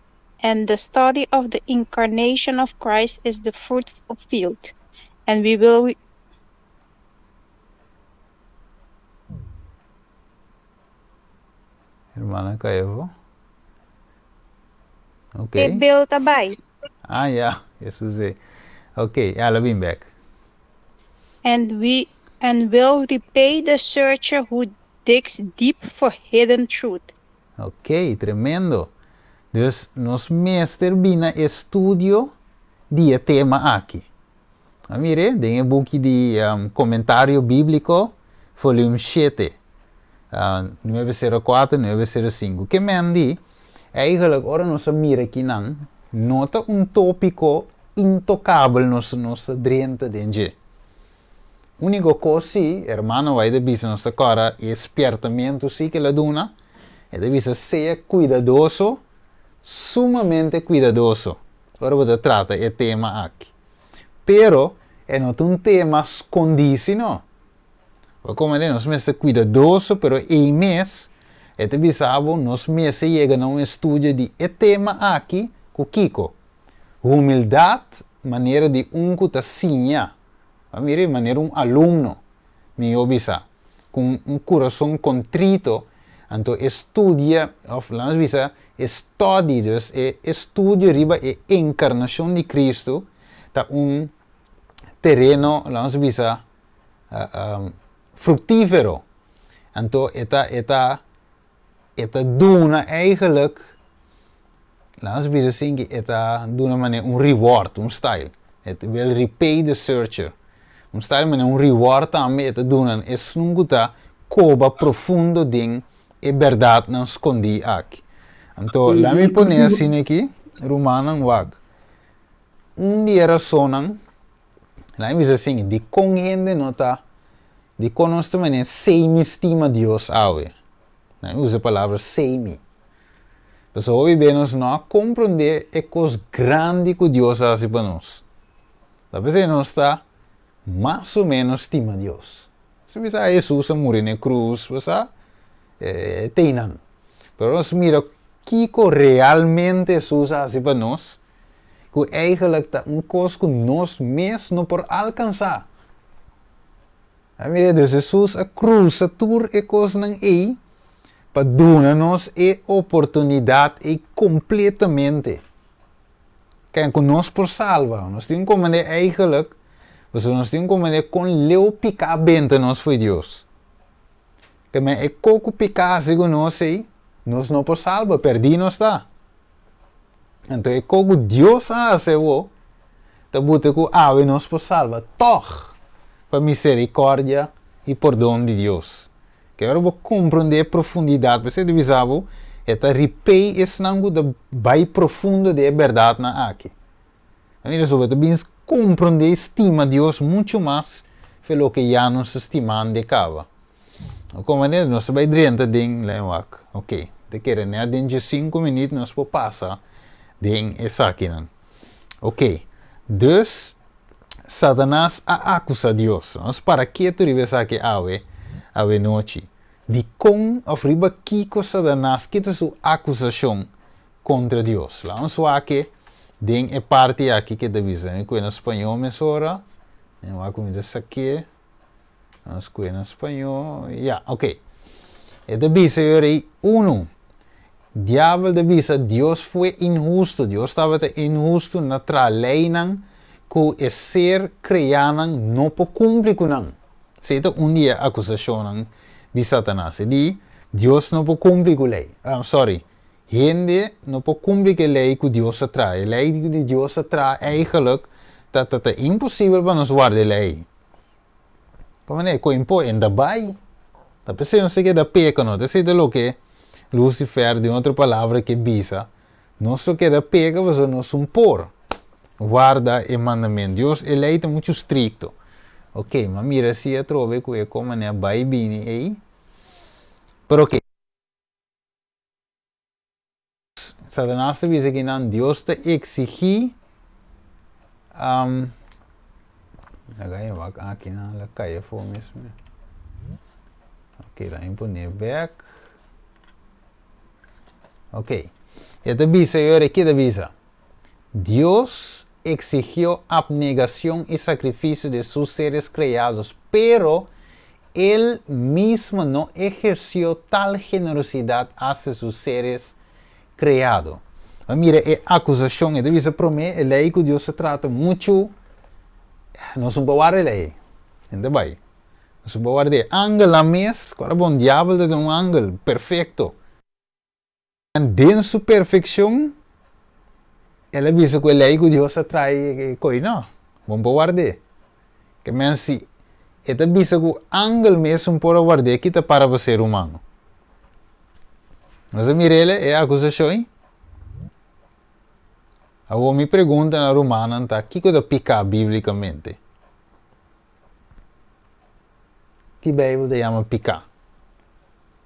and the study of the incarnation of Christ is the fruitful field, and we will Hermana Caevo. Ok. E bel ta bai. Ah, ya. Jesus e. Ok, ya la bin back. And we and will repay the searcher who digs deep for hidden truth. Ok, tremendo. Dus nos mester bina estudio di e tema aki. A mire, den e buki di um, Comentario Bíblico, volume 7, uh, 904, 905. Ke men di, eigenlijk ora nos a mira kinan, no ta un tópiko intokabel nos nos ta drenta den dje. Úniko kos sí, hermano White a bisa nos ta kòrda e spièrtamentu sí ke el a duna, e ta bisa sea kuidadoso, sumamente kuidadoso ora bo ta trata e tema aki. Pero e no ta un tema skondí si no. Bo komprendé? Nos mester kuidadoso, pero ei mes e ta bisa bo nos mester yega na un estudio di e tema aki ku kiko? Humildat manera di un ku ta siña. A mira manera un alumno, mihó bisa, ku un kurason kontrito, anto e studia, òf laga nos bisa, e study, dus e estudio riba e enkarnashon di Kristu ta un tereno, laga nos bisa, fruktífero. Anto e ta, e ta, e ta duna eigenlijk, laat ons bisa sin e ta duna manera un reward, un style. It will repay the searcher. Un style manera un reward tambe e ta duna esun ku ta koba profundo den e bèrdatnan skondí aki. Anto, laat mi pone asina aki, rumannan, wak. Un di e rasonnan, laat mi bisa asin, dikon hende no ta Dikon nos ta manera semi stima Dios awe? Nan usa e palabra semi. Pasobra hopi be nos no a komprondé e kos grandi ku Dios a hasi pa nos. Ta p'esei nos ta mas o ménos stima Dios. Si bisa a Hesus a muri na e krus, bo sa, e ta einan. Pero nos mira kiko realmente Hesus a hasi pa nos, ku eigenlijk ta un kos ku nos mes no por alkansá. A mira, dus Hesus a krusa tur e kosnan ei pa duna nos e oportunidat ei kompletamente. Ken ku nos por salba. Nos tin ku komprendé eigenlijk, pasobra nos tin ku komprendé kon leu piká benta nos fo'i Dios. Ke men e kos ku piká hasi ku nos ei, nos no por salba, pèrdí nos ta. Anto e kos ku Dios a hasi awor ta buta ku awe nos por salba tòg pa miserikòrdia i pordon di Dios. Ke ora bo komprondé e profundidat, p'esei ta bisa bo, e ta repay esnan ku ta bai profundo den e bèrdatnan aki. Mira, so bo ta bin komprondé i stima Dios muchu mas fe loke ya nos ta stimando e kaba. Oko manera nos ta bai drenta den Lenwak. Ok, ta kere net den diesinku minuut nos por pasa den esakinan. Ok, dus Satanas a akusa Dios. Nos para ketu riba esaki awe, awe nochi. Dikon of riba kiko Satanas kita su akusashon kontra Dios? Laga nos wak den e parti aki ke ta bisa. Mi kue na spañó mesora. Mi wak ku mi ta saké. Nos kue na spañó. Ya, ok. E ta bisa e ora ei, Unu, Diabel ta bisa Dios fue inhusto. Dios tabata inhusto na traha leinan ku e ser kreánan no por kumpli ku nan. Esei ta un di e akusashonnan di Satanas. E di, Dios no por kumpli ku lei. Ah, sorry. Hende no por kumpli ku e lei ku Dios a traha. E lei ku Dios a traha eigenlijk ta ta ta imposibel pa nos warda e lei. Como ne cu impo en ta bay. Ta p'esey nos ta keda peca no ta esey ta loke Lucifer den otro palabra ke bisa nos lo keda peca pasobra nos un por warda e mandamento Dios e ley ta mucho stricto ok ma mira si atrobe cu e como ne a bay bini ey pero ok. Satanas ta bisa kinan Dios ta exigí um, laga e wak aki nan la kai afó mismo. Ok, la pone back. Ok, e ta bisa e ora, ke ta bisa? Dios exigió abnegación y sacrificio de sus seres creados, pero Él mismo no ejerció tal generosidad hacia sus seres creado. A mira e acusacion, e ta bisa prome e ley cu Dios a trata mucho, nos no por warda e ley, hende bay, nos no por warda e angelnan mes, cu ora bon diabel ta den un angel perfecto, Den su perfeccion, el a bisa cu e ley cu Dios a trae e coy no, bon por ward'é. Ke men si e ta bisa cu angel mesun por a ward'é, ki ta para pa ser humano? Nos a mir'el e acusacion ei? Awor mi pregunta na rumannan ta, kico ta pica biblicamente? Ki Bijbel ta yama piká?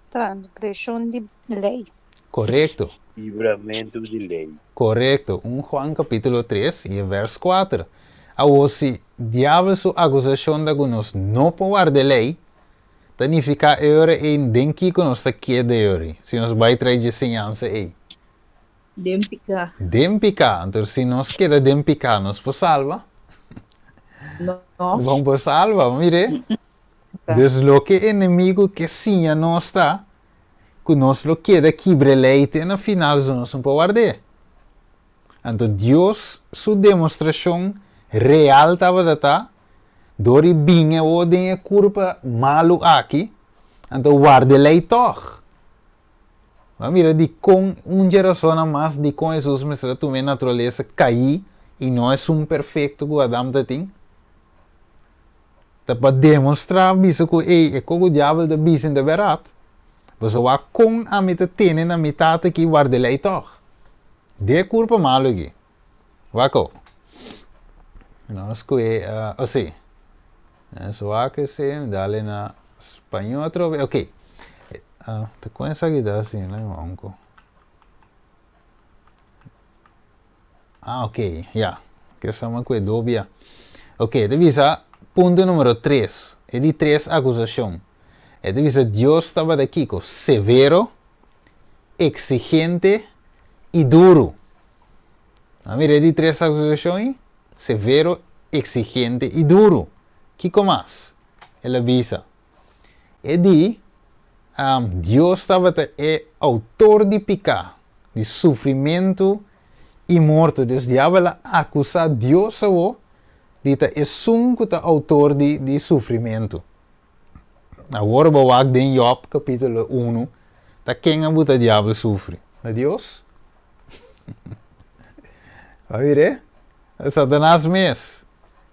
Transgreshon di lei. Korekto. Kibramentu di lei. Korekto. Un Juan kapítulo tres i e vèrs kuater. Awor si Diabel su akusashon ta ku nos no por warda e lei, ta nifiká e ora ei den kiko nos ta keda e ora ei, si nos bai trae dje siñansa ei? Den piká. Den piká. Anto si nos keda den piká nos por salba? No. Bon por salba, mire. Dus loke enemigu ke siña nos ta ku nos lo keda kibra e lei te na final so nos no por ward'é. Anto Dios su demostrashon real tabata ta dor di bin awor den e kurpa malu aki, anto warda e lei tòg. Bo a mira dikon un dje rasonnan mas dikon Hesus mester a tuma e naturalesa kaí i no esun perfekto ku Adam ta tin? Ta pa demostrá bisa ku ey e koko diabel ta bisa ta bèrdat. Pasobra wak kon ami ta tene na mi tata aki warda lei tòg. De kurpa malu aki. Wak o. Nos ku e o si. Nos wak ese dale na spañó atrobe. Ok. Ta kon esaki ta asina mi onko. Ah, ok, ya. Ke sama ku e dobia. Ok, e ta bisa punto numero tres. E di tres akusashon. E ta bisa Dios tabata kiko? Severo, eksigente i duru. A mira e di tres akusashon ei? Severo, eksigente i duru. Kiko mas? El a bisa. E di, Dios tabata e outor di piká, di sufrimentu i morto. Dus diabel a akusá Dios awor di ta esun ku ta outor di di sufrimentu. Awor bo wak den Job kapítulo unu, ta ken a buta diabel sufri? Na Dios? Bo a mir'é? Satanas mes.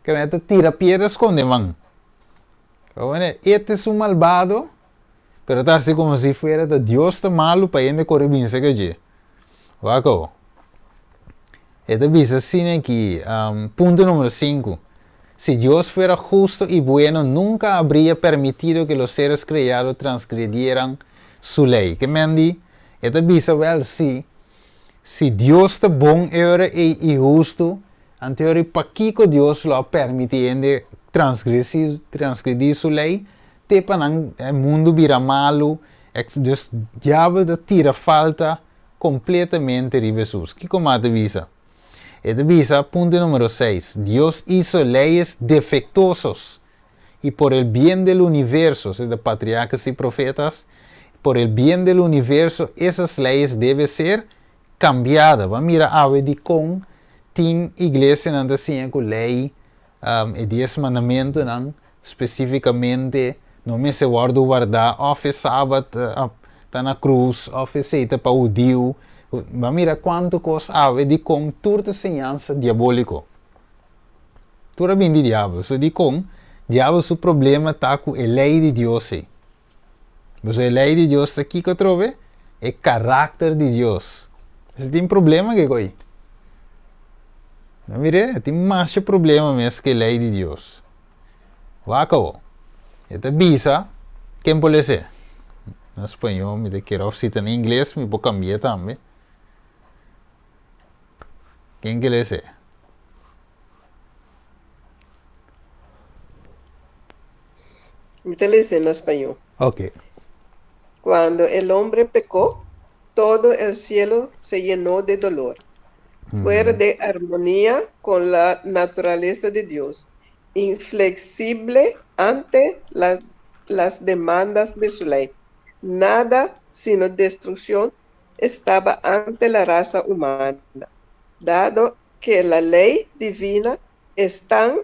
Ke ta tira piedra skonde man. E ta esun malbado, pero ta hasi komo si fuera ta Dios ta malu pa hende kore bin serka dje. Wak awo. E ta bisa asina aki, punto numero sinku, Si Dios fuera husto i bueno, nunka habria permitido ke los seres kreado transgredieran su lei. Ke men di? E ta bisa, wèl, si, si Dios ta bon e ora ei i hustu, Anto yori pakiko Dios lo a permiti hende transgredí su lei te pa nan e mundu bira malu, etc. Dus diabel ta tira falta kompletamente riba Hesus. Kiko mas ta bisa? E ta bisa, punto numero seis, Dios hizo leyes defectuosos. y por el bien del universo, o de patriarcas y profetas, por el bien del universo, esas leyes deben ser cambiadas. Ban mira awe dikon tin iglesianan ta siña ku lei, e dies mandamentunan spesífikamente no mester wòrdu wardá òf e sabat ta na krus òf esei ta pa hudiu. Ban mira kuantu kos awe dikon tur ta siñansa diabóliko. Tur a bin di diabel. So dikon diabel su problema ta ku e lei di Dios ei. Pasobra e lei di Dios ta kiko atrobe? E karakter di Dios. Si tin problema ke koi. No mire, tin masha problema mes ke lei di Dios. Wak awo. E ta bisa, ken por lese? Na spañó mi ta kere of si ta na ingles mi por kambia tambe. Ken ke lese? Mi ta lese na spañó. Ok. Cuando el hombre pecó, todo el cielo se llenó de dolor, fuera de armonía con la naturaleza de Dios, inflexible ante las, las demandas de su ley. Nada sino destrucción estaba ante la raza humana, dado que la ley divina es tan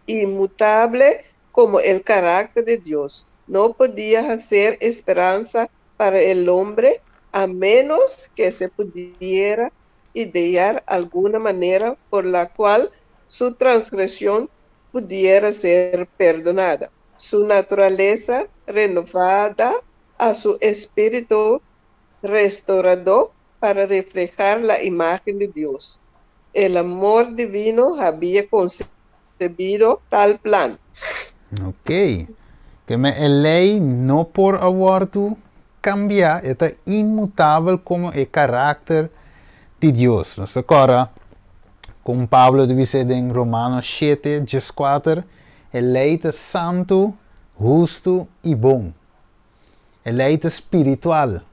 inmutable como el carácter de Dios. No podía hacer esperanza para el hombre a menos que se pudiera idear alguna manera por la cual su transgresión pudiera ser perdonada. Su naturaleza renovada a su espíritu restaurador para reflejar la imagen de Dios. El amor divino había concebido tal plan. Ok. Ke men e lei no por a wòrdu kambiá, e ta inmutabel komo e karakter di Dios. Nos ta kòrda kon Pablo ta bis'é den Romanos shete, dieskuater, E lei ta santu, hustu i bon. E lei ta spiritual.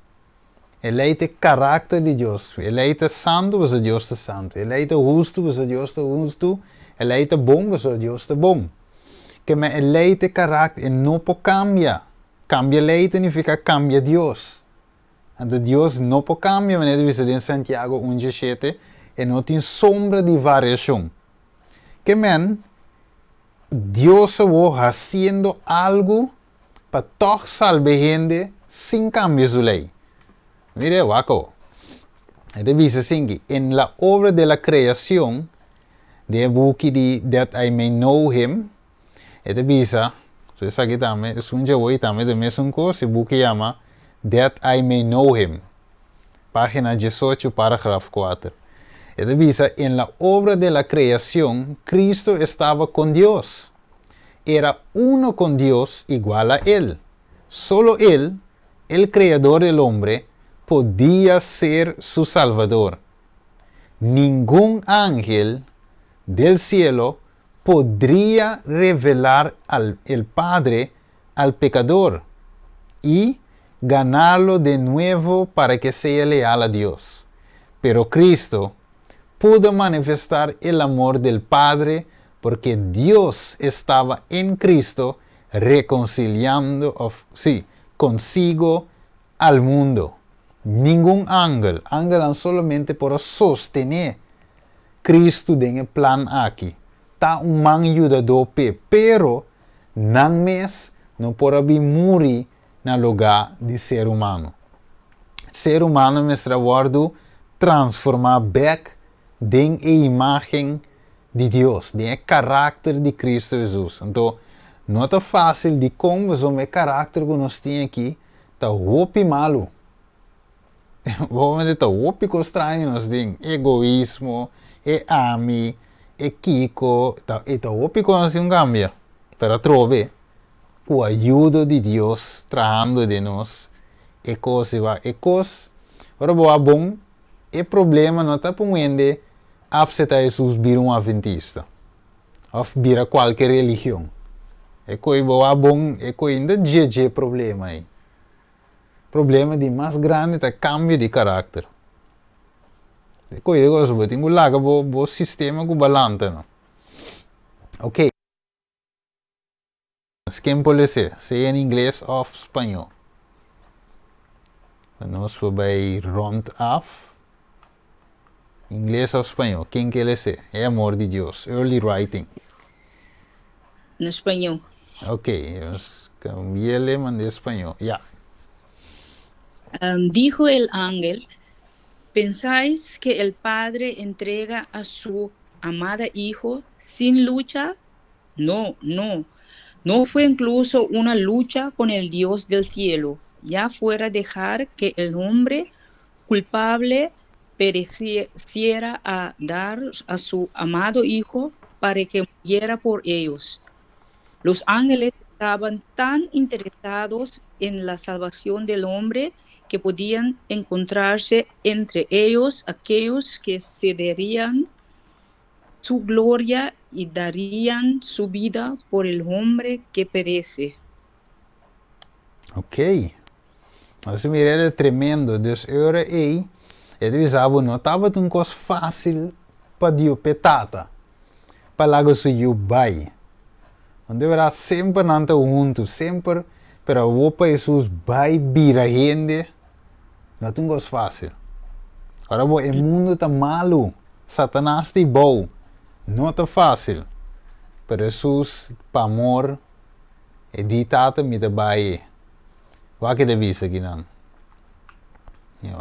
E lei ta e karakter di Dios. E lei ta santu pasobra Dios ta santu. E lei ta hustu pasobra Dios ta hustu. E lei ta bon pasobra Dios ta bon. Ke men e lei ta e karakter, e no por kambia. Kambia lei ta nifiká kambia Dios. Anto Dios no por kambia, manera ta bisa den Santiago un diesshete, e no tin sombra di variashon. Ke men Dios awor hasiendo algu pa tòg salba e hende sin kambia su lei. Mira e wak awor. E ta bisa asinki, En la obra de la kreashon, den e buki di That I May Know Him, e ta bisa, so esaki tambe, esun dje awor i tambe ta e mesun kos, e buki yama That I May Know Him, página diesocho, paragraf kuater. E ta bisa, En la obra de la kreashon, Cristo estaba con Dios. Era uno con Dios igual a Él. Solo Él, el Creador del hombre, podía ser su Salvador. Ningun ángel del cielo podría revelar al el Padre al pecador y ganarlo de nuevo para que sea leal a Dios. Pero Cristo pudo manifestar el amor del Padre porque Dios estaba en Cristo reconciliando of sí, consigo al mundo. Ningun angel, angelnan solamente por a sostené Cristo den e plan aki, ta un man yudadó p'e, pero nan mes no por a bin muri na lugá di ser humano. Ser humano mester a wòrdu transformá bèk den e imágen di Dios, den e karakter di Cristo Hesus. Anto, no ta fásil dikon pasobra e karakter ku nos tin aki ta hopi malu. Bo ta hopi kos straño nos tin, egoismo, e ami, e kiko, ta e ta hopi kos nos tin ku kambia. Pero atrobe, ku ayudo di Dios trahando den nos, e kos i wak. E kos, ora bo a bon, e problema no ta pa un hende apseta Hesus bira un aventista òf bira kualke religion. E koi bo a bon, e koi no ta dje dje problema ei. Problema di mas grandi ta kambio di karakter. E koi di kos bo tin ku laga bo bo sistema ku balanta no. Ok. Ken por lesa, sea en ingles òf spañó. Nos por bai rond af. Ingles òf spañó, ken ke lesa? E amor di Dios, early writing. Na spañó. Ok, kambi'é mand'é spañó. Ya. Dijo el ángel: "¿Pensáis que el Padre entrega a su amada Hijo sin lucha? No, no. No fue incluso una lucha con el Dios del cielo, ya fuera dejar que el hombre culpable pereciera a dar a su amado Hijo para que muriera por ellos. Los ángeles estaban tan interesados en la salvación del hombre que podían encontrarse entre ellos aquellos que cederían su gloria y darían su vida por el hombre que perece." Ok. Asina mira, e tremendo. Dus ora ei, e bisa no tabata un kos fásil pa Dios p'e Tata. Pa laga su yu bai. Unda bèrdat semper nan ta huntu, semper, pero awor pa Hesus bai bira hende, no ta un kos fásil. Ora bo e mundu ta malu, Satanas ta bou, no ta fásil. Pero Hesus, pa amor, e di: "Tata, mi ta bai." Wak e ta bisa akinan. Ja,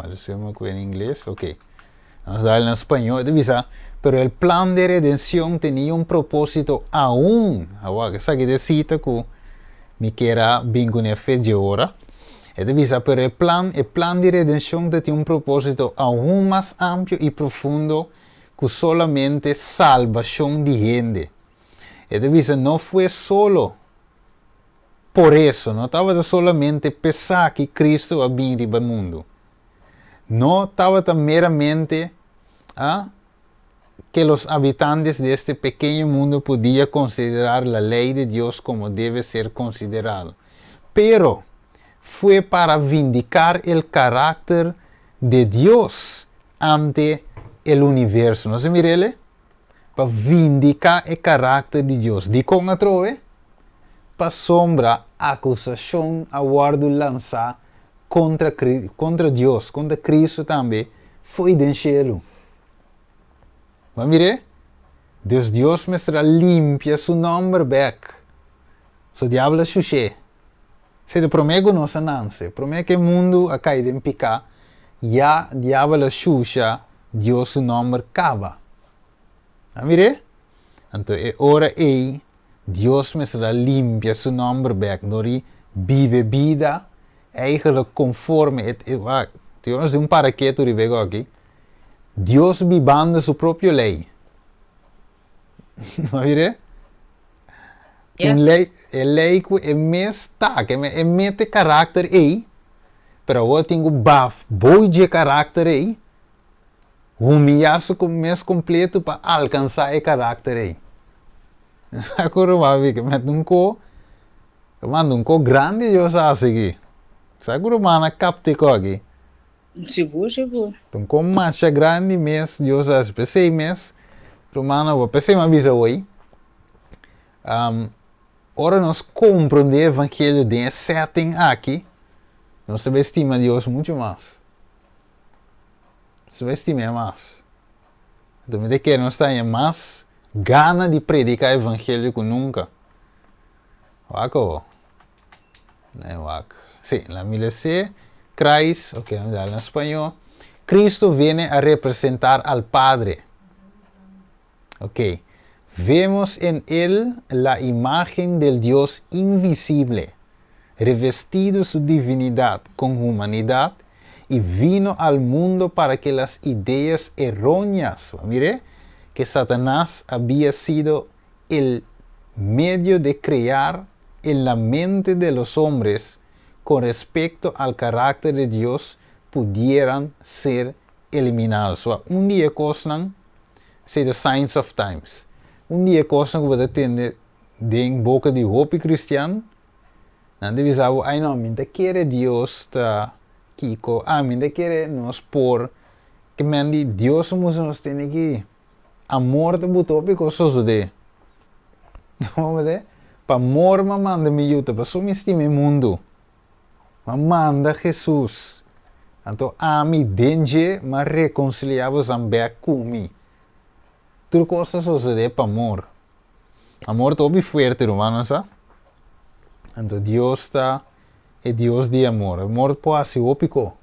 ku na ingles, ok. Nos dal na spañó, e ta bisa: "Pero el plan de redención tenía un propósito aún." Awor, esaki ta sita ku mi ke a bin kuné fe di ora. E ta bisa: "Pero el plan de redención tenía un propósito aún más amplio y profundo que solamente salvación de gente." E ta bisa: "No fue solo por eso, no tabata solamente p'esaki ku Cristo a bini na mundu. No tabata meramente que los habitantes de este pequeño mundo podían considerar la ley de Dios como debe ser considerado. Pero fue para vindicar el carácter de Dios ante el universo." Nos a mir'é? Pa vindiká e karakter di Dios. Dikon atrobe? Pasobra akusashon a wòrdu lansá kontra Dios, kontra Cristo tambe, for di shelu. Ma mira, Dios mester a limpia su nòmber bèk. So diabel a sush'é. Se di promé ku nos a nase, promé ku mundu a kai den piká, ya diabel a susha Dios su nòmber kaba. A mira? Anto, e ora ei, Dios mester a limpia su nòmber bèk, dor di biba bida eigenlijk konforme het, Dios di un paraketo ribego aki. Dios bibando su propio lei. Ma mira? Yes. Un lei, e lei ku e mes ta, ku e mete karakter ei, pero awor tin ku baf, bou di karakter ei, humiliá su mes kompleto pa alkansá e karakter ei. Sabe ku met un ko, manda un ko grandi Dios a hasi aki. Sabe ku ruman a kapta aki? Sigur, sigur. Un ko masha grandi mes Dios a hasi. P'esei mes, ruman, p'esei m'a bisa hoy. Ora nos komprondé evangelio den setting aki, nos ta bai stima Dios muchu mas. Nos ta bai stima mas. Anto, mi ke nos tin mas gana di prediká evangelio ku nunka. Wak o? Nee, wak. Sí, la mi Christ, ok, vamos dar en español. Cristo viene a representar al Padre. Ok. "Vemos en él la imagen del Dios invisible, revestido su divinidad con humanidad y vino al mundo para que las ideas erróneas, mire, que Satanás había sido el medio de crear en la mente de los hombres con respecto al carácter de Dios pudieran ser eliminados." So, un dia kosnan, say the signs of times. Un dia kosnan ku bo ta tende den boka di hopi kristian, nan ta bisa, "Ai no, mi ta kere Dios ta kiko, ah, mi ta kere nos por, ke men di Dios nos nos tin ku amor ta buta hopi kos sosodé." No, Pa amor m'a manda mi Yu, ta pasobra mi stima e mundu. M'a manda Hesus. Anto ami den dje m'a rekonsiliá bosan bèk ku mi. Tur kos ta sosodé pa amor. Amor ta hopi fuerte, rumannan sa. Anto Dios ta e Dios di amor. Amor por hasi hopi ko.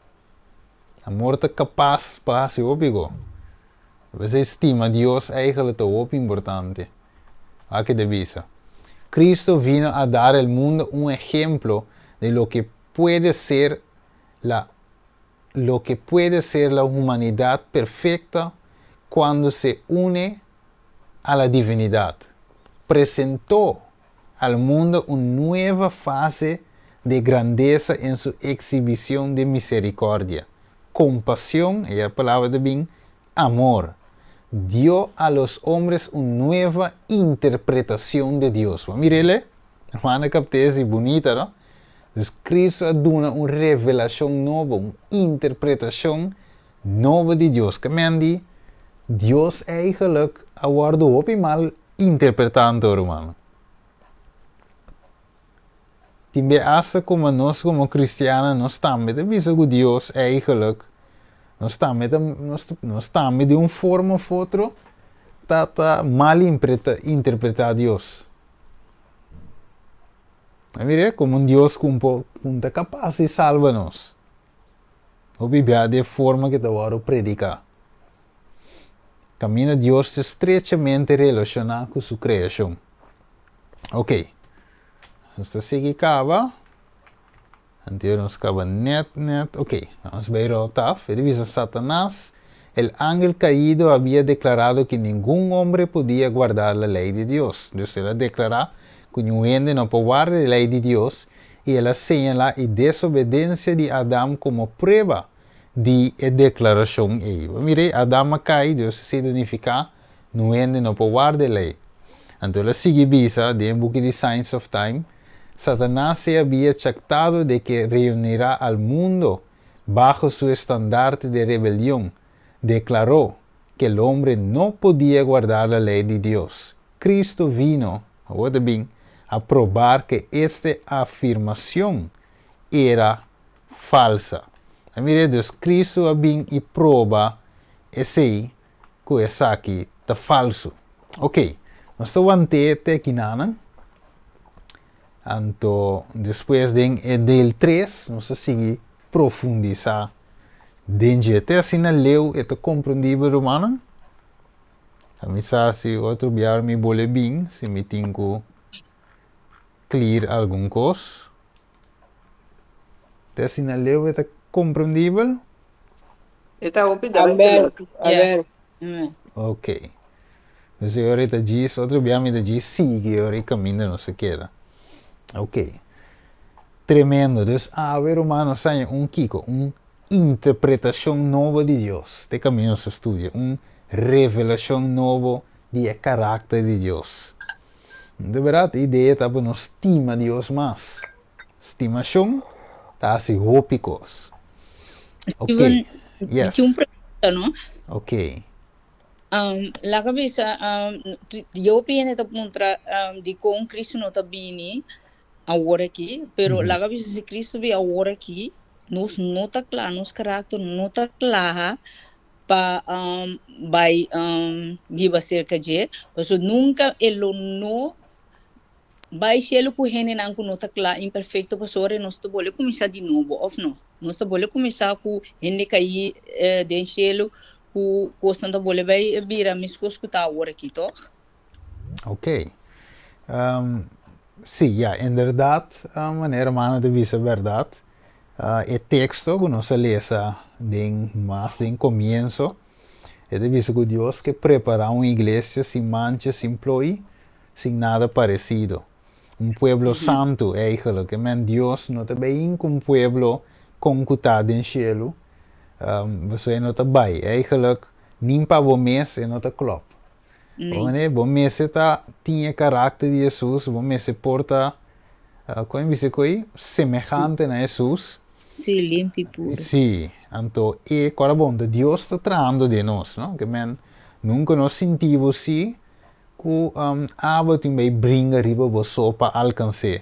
Amor ta kapas pa hasi hopi ko. P'esei stima Dios eigenlijk ta hopi importante. Wak ke ta bisa. Cristo vino a dar el mundo un ehemplo de lo ke puede ser la lo ke puede ser la humanidad perfecta cuando se une a la divinidad. Presentó al mundo un nueva fase de grandeza en su exhibición de misericordia, compasión, e palabra ta bin, amor. Dio a los hombres un nueva interpretación de Dios. Bo mir'el? Hermana capt'é esi bunita, no? Dus Cristo a duna un revelacion nobo, un interpretacion nobo di Dios. Ke men di, Dios eigenlijk a wordo hopi mal interpretá anto, rumannan. Tin be asta komo nos komo kristiannan nos tambe ta bisa ku Dios eigenlijk nos tambe ta nos nos tambe di un forma of otro ta ta mal interpretá Dios. A mira komo un Dios ku un por ku un ta kapas di salba nos. Hopi bia di e forma ku ta wòrdu prediká. Kaminda Dios ta estrechamente relashoná ku su kreashon. Ok, nos ta sigui kaba. Antes nos kaba net net. Ok, nos bai ròt af. E ta bisa Satanas, el ángel caído había declarado que ningún hombre podía guardar la ley de Dios. Dus el a deklará ku niun hende no por warda e lei di Dios i el a señalá e desobedensia di Adam komo prueba di e deklarashon ei. Bo mira, Adam a kai, Dios a signifiká Nun hende no por warda e lei. Anto el a sigui bisa den e buki di Signs of Time, Satanas se habia chaktado de ke reunirá al mundo bajo su estandarte de rebelion, deklaró ke el hombre no podia guardar la lei di Dios. Cristo vino, awor ta bin, a probar ke este afirmacion era falsa. A mira, dus Cristo a bin i proba esei ku esaki ta falsu. Ok, nos ta want'é te akinanan. Anto despues den e deel tres nos ta sigui profundisá den dje. Te asina leu e ta komprendibel, rumannan? A mi sa si otro biaha mi bole bin, si mi tin ku clear algun kos. Te asina leu e ta komprendibel? E ta hopi duidelijk. Amen. Amen. Ok. Dus e ora e ta djis, otro bia mi ta djis sigui e ora e kaminda nos a keda. Ok. Tremendo. Dus awe ruman nos haña un kiko? Un interpretashon nobo di Dios. Te kaminda nos a studia. Un revelashon nobo di e karakter di Dios. De bèrdat e idea ta pa nos stima Dios mas. Stimashon ta hasi hopi kos. Ok, Steven, mi yes. tin un pregunta, no? Ok. Um, laga bisa, um, yo hende ta puntra um, dikon Cristo no ta bini awor aki, pero laga bisa si Cristo bi awor aki, nos no ta kla, nos karakter no ta kla pa um, bai um, biba serka dje, pasobra nunka e lo no Bai shelu ku hendenan ku no ta kla, imperfekto, pasobra nos ta bole kuminsá di nobo, òf no? Nos ta bole kuminsá ku hende kaí den shelu, ku kosnan ta bole bai bira meskos ku ta awor aki, tòg? Ok. Sí, ya, inderdat, manera hermano ta bisa bèrdat. E teksto ku nos a lesa den mas den komienso, e ta bisa ku Dios ke prepará un iglesia sin mancha, sin ploi, sin nada parecido. Un pueblo santu, eigenlijk. Ke men Dios no ta bay in ku un pueblo kon ku ta den shelu, pasobra e no ta bay. Eigenlijk, nin pa bo mes e no ta klop. Bo mane, bo mester ta tin e karakter di Hesus, bo mester por ta, kon e bisa koe, semehante na Hesus. Sí, limpi i puru. Sí, anto e kòrda bon, ta Dios ta trahando den nos, no? Ke men, nunka nos sinti bo si. Ku abo tin bay bringa riba bo so pa alkans'é.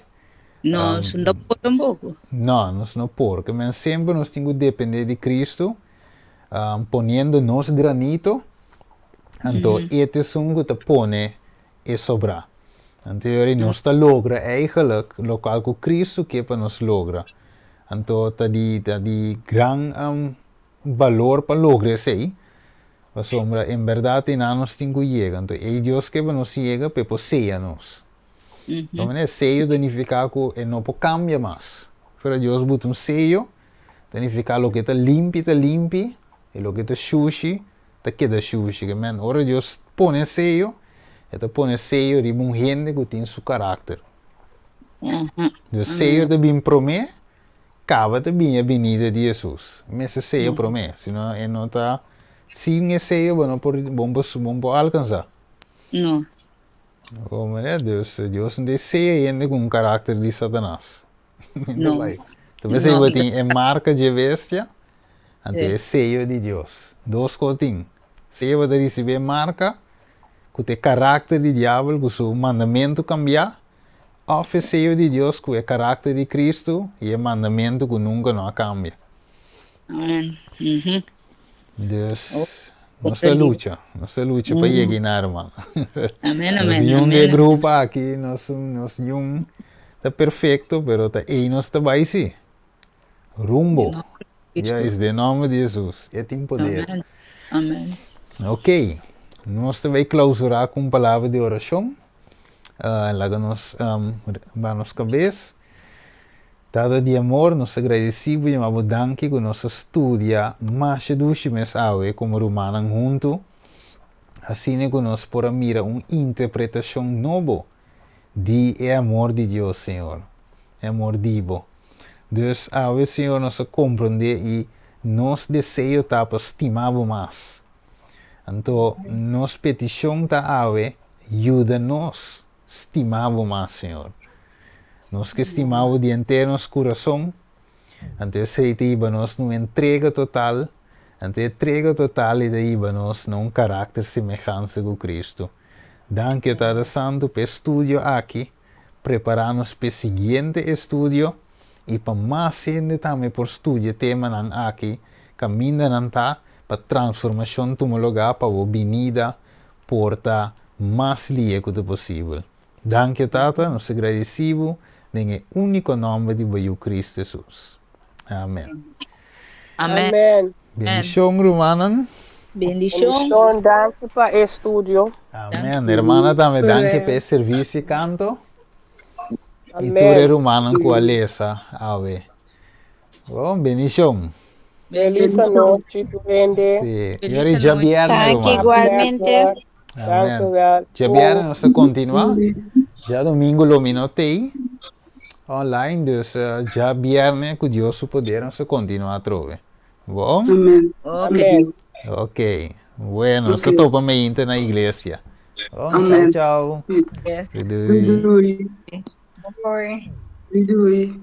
Nos no por tampoco. No, nos no por. Ke men semper nos tin ku dependé di Kristu, poniendo nos granito, anto e ta esun ku ta pone e sobrá. Anto yori nos ta logra eigenlijk lokual ku Kristu ke pa nos logra. Anto ta di ta di gran balor pa logra esei, Pasobra en bèrdat einan nos tin ku yega. Anto ei Dios ke pa nos yega pa e por seya nos. Lo manera e seyo ta nifiká ku e no por kambia mas. Ora Dios buta un seyo, ta nifiká loke ta limpi ta limpi i loke ta shushi ta keda shushi. Ke men ora Dios pone e seyo, e ta pone e seyo riba un hende ku tin su karakter. Dios seyo ta bin promé Caba ta bini e binida di Jesus. Mester seyo prome, sino e no ta, sin e seyo bo no por, bo no por, bo no por alcansa. No. Como manera Dios, Dios no ta seya hende cu un caracter di Satanas. No. Bai. Ta p'esei No. bo tin e marca dje bestia, anto Sí. e seyo di Dios. Dos cos tin. Seyo bo ta ricibi e marca, cu ta e caracter di diabel cu su mandamento cambia, Òf e seyo di Dios ku e karakter di Kristu i e mandamentu ku nunka no a kambia. Amen. Mhm. Dus, Oh, nos ta comprendí. lucha, nos ta lucha pa yega einan, ruman. Amen, Nos amen, niun di e amen. grupo aki, nos, nos niun ta perfekto, pero ta ei nos ta bai sí. Den Rumbo. nomber di Ja, Cristo. is den nòmber di Hesus. E tin poder. Amen. Amen. Ok, nos ta bai klausurá ku un palabra di orashon. Laga nos ba nos kabes. Tata di amor, nos ta gradesí bo yama bo danki ku nos a studia masha dushi mes awe komo rumannan huntu, asina ku nos por a mira un interpretashon nobo di e amor di Dios, Señor, e amor di bo. Dus awe, Señor, nos a komprondé i nos deseo ta pa stima bo mas. Anto nos petishon ta awe, yuda nos stima bo mas, Señor. Nos ke stima bo di henter nos kurason, anto esei ta hiba nos na un entrega total, anto e entrega total ei ta hiba nos na un karakter semehanse ku Kristu. Danki, Tata Santu, pa e studio aki. Prepará nos p'e siguiente estudio i pa mas hende tambe por studia e temanan aki kaminda nan ta pa transformashon tuma lugá pa bo binida por ta mas lie ku ta posibel. Danki Tata, nos ta gradisí bo den e úniko nòmber di bo Yu Kristu Hesus. Amen. Amen. Amen. Bendishon rumannan. Bendishon. Bendishon, danki pa e studio. Amen. Hermana tambe danki pa e servicio canto. Y tur e Amen. rumannan cu a lesa awe. Bon, bendishon. Feliz anochi tur hende. Sí. Feliz Yori anochi. djabièrnè Danki ruman. igualmente. Dank Amen. u wel. Djabièrnè nos ta continua. Djadomingo lo mi no t'ei online, dus djabièrnè cu Dios su poder nos ta continua atrobe. Bon? Amen. Ok. Amen. Ok. Bueno, nos ta Ok. topa meinta na iglesia. Bon, chao, Amen. chao. Yes. Doei, doei. Doei doei. Bye. Doei doei.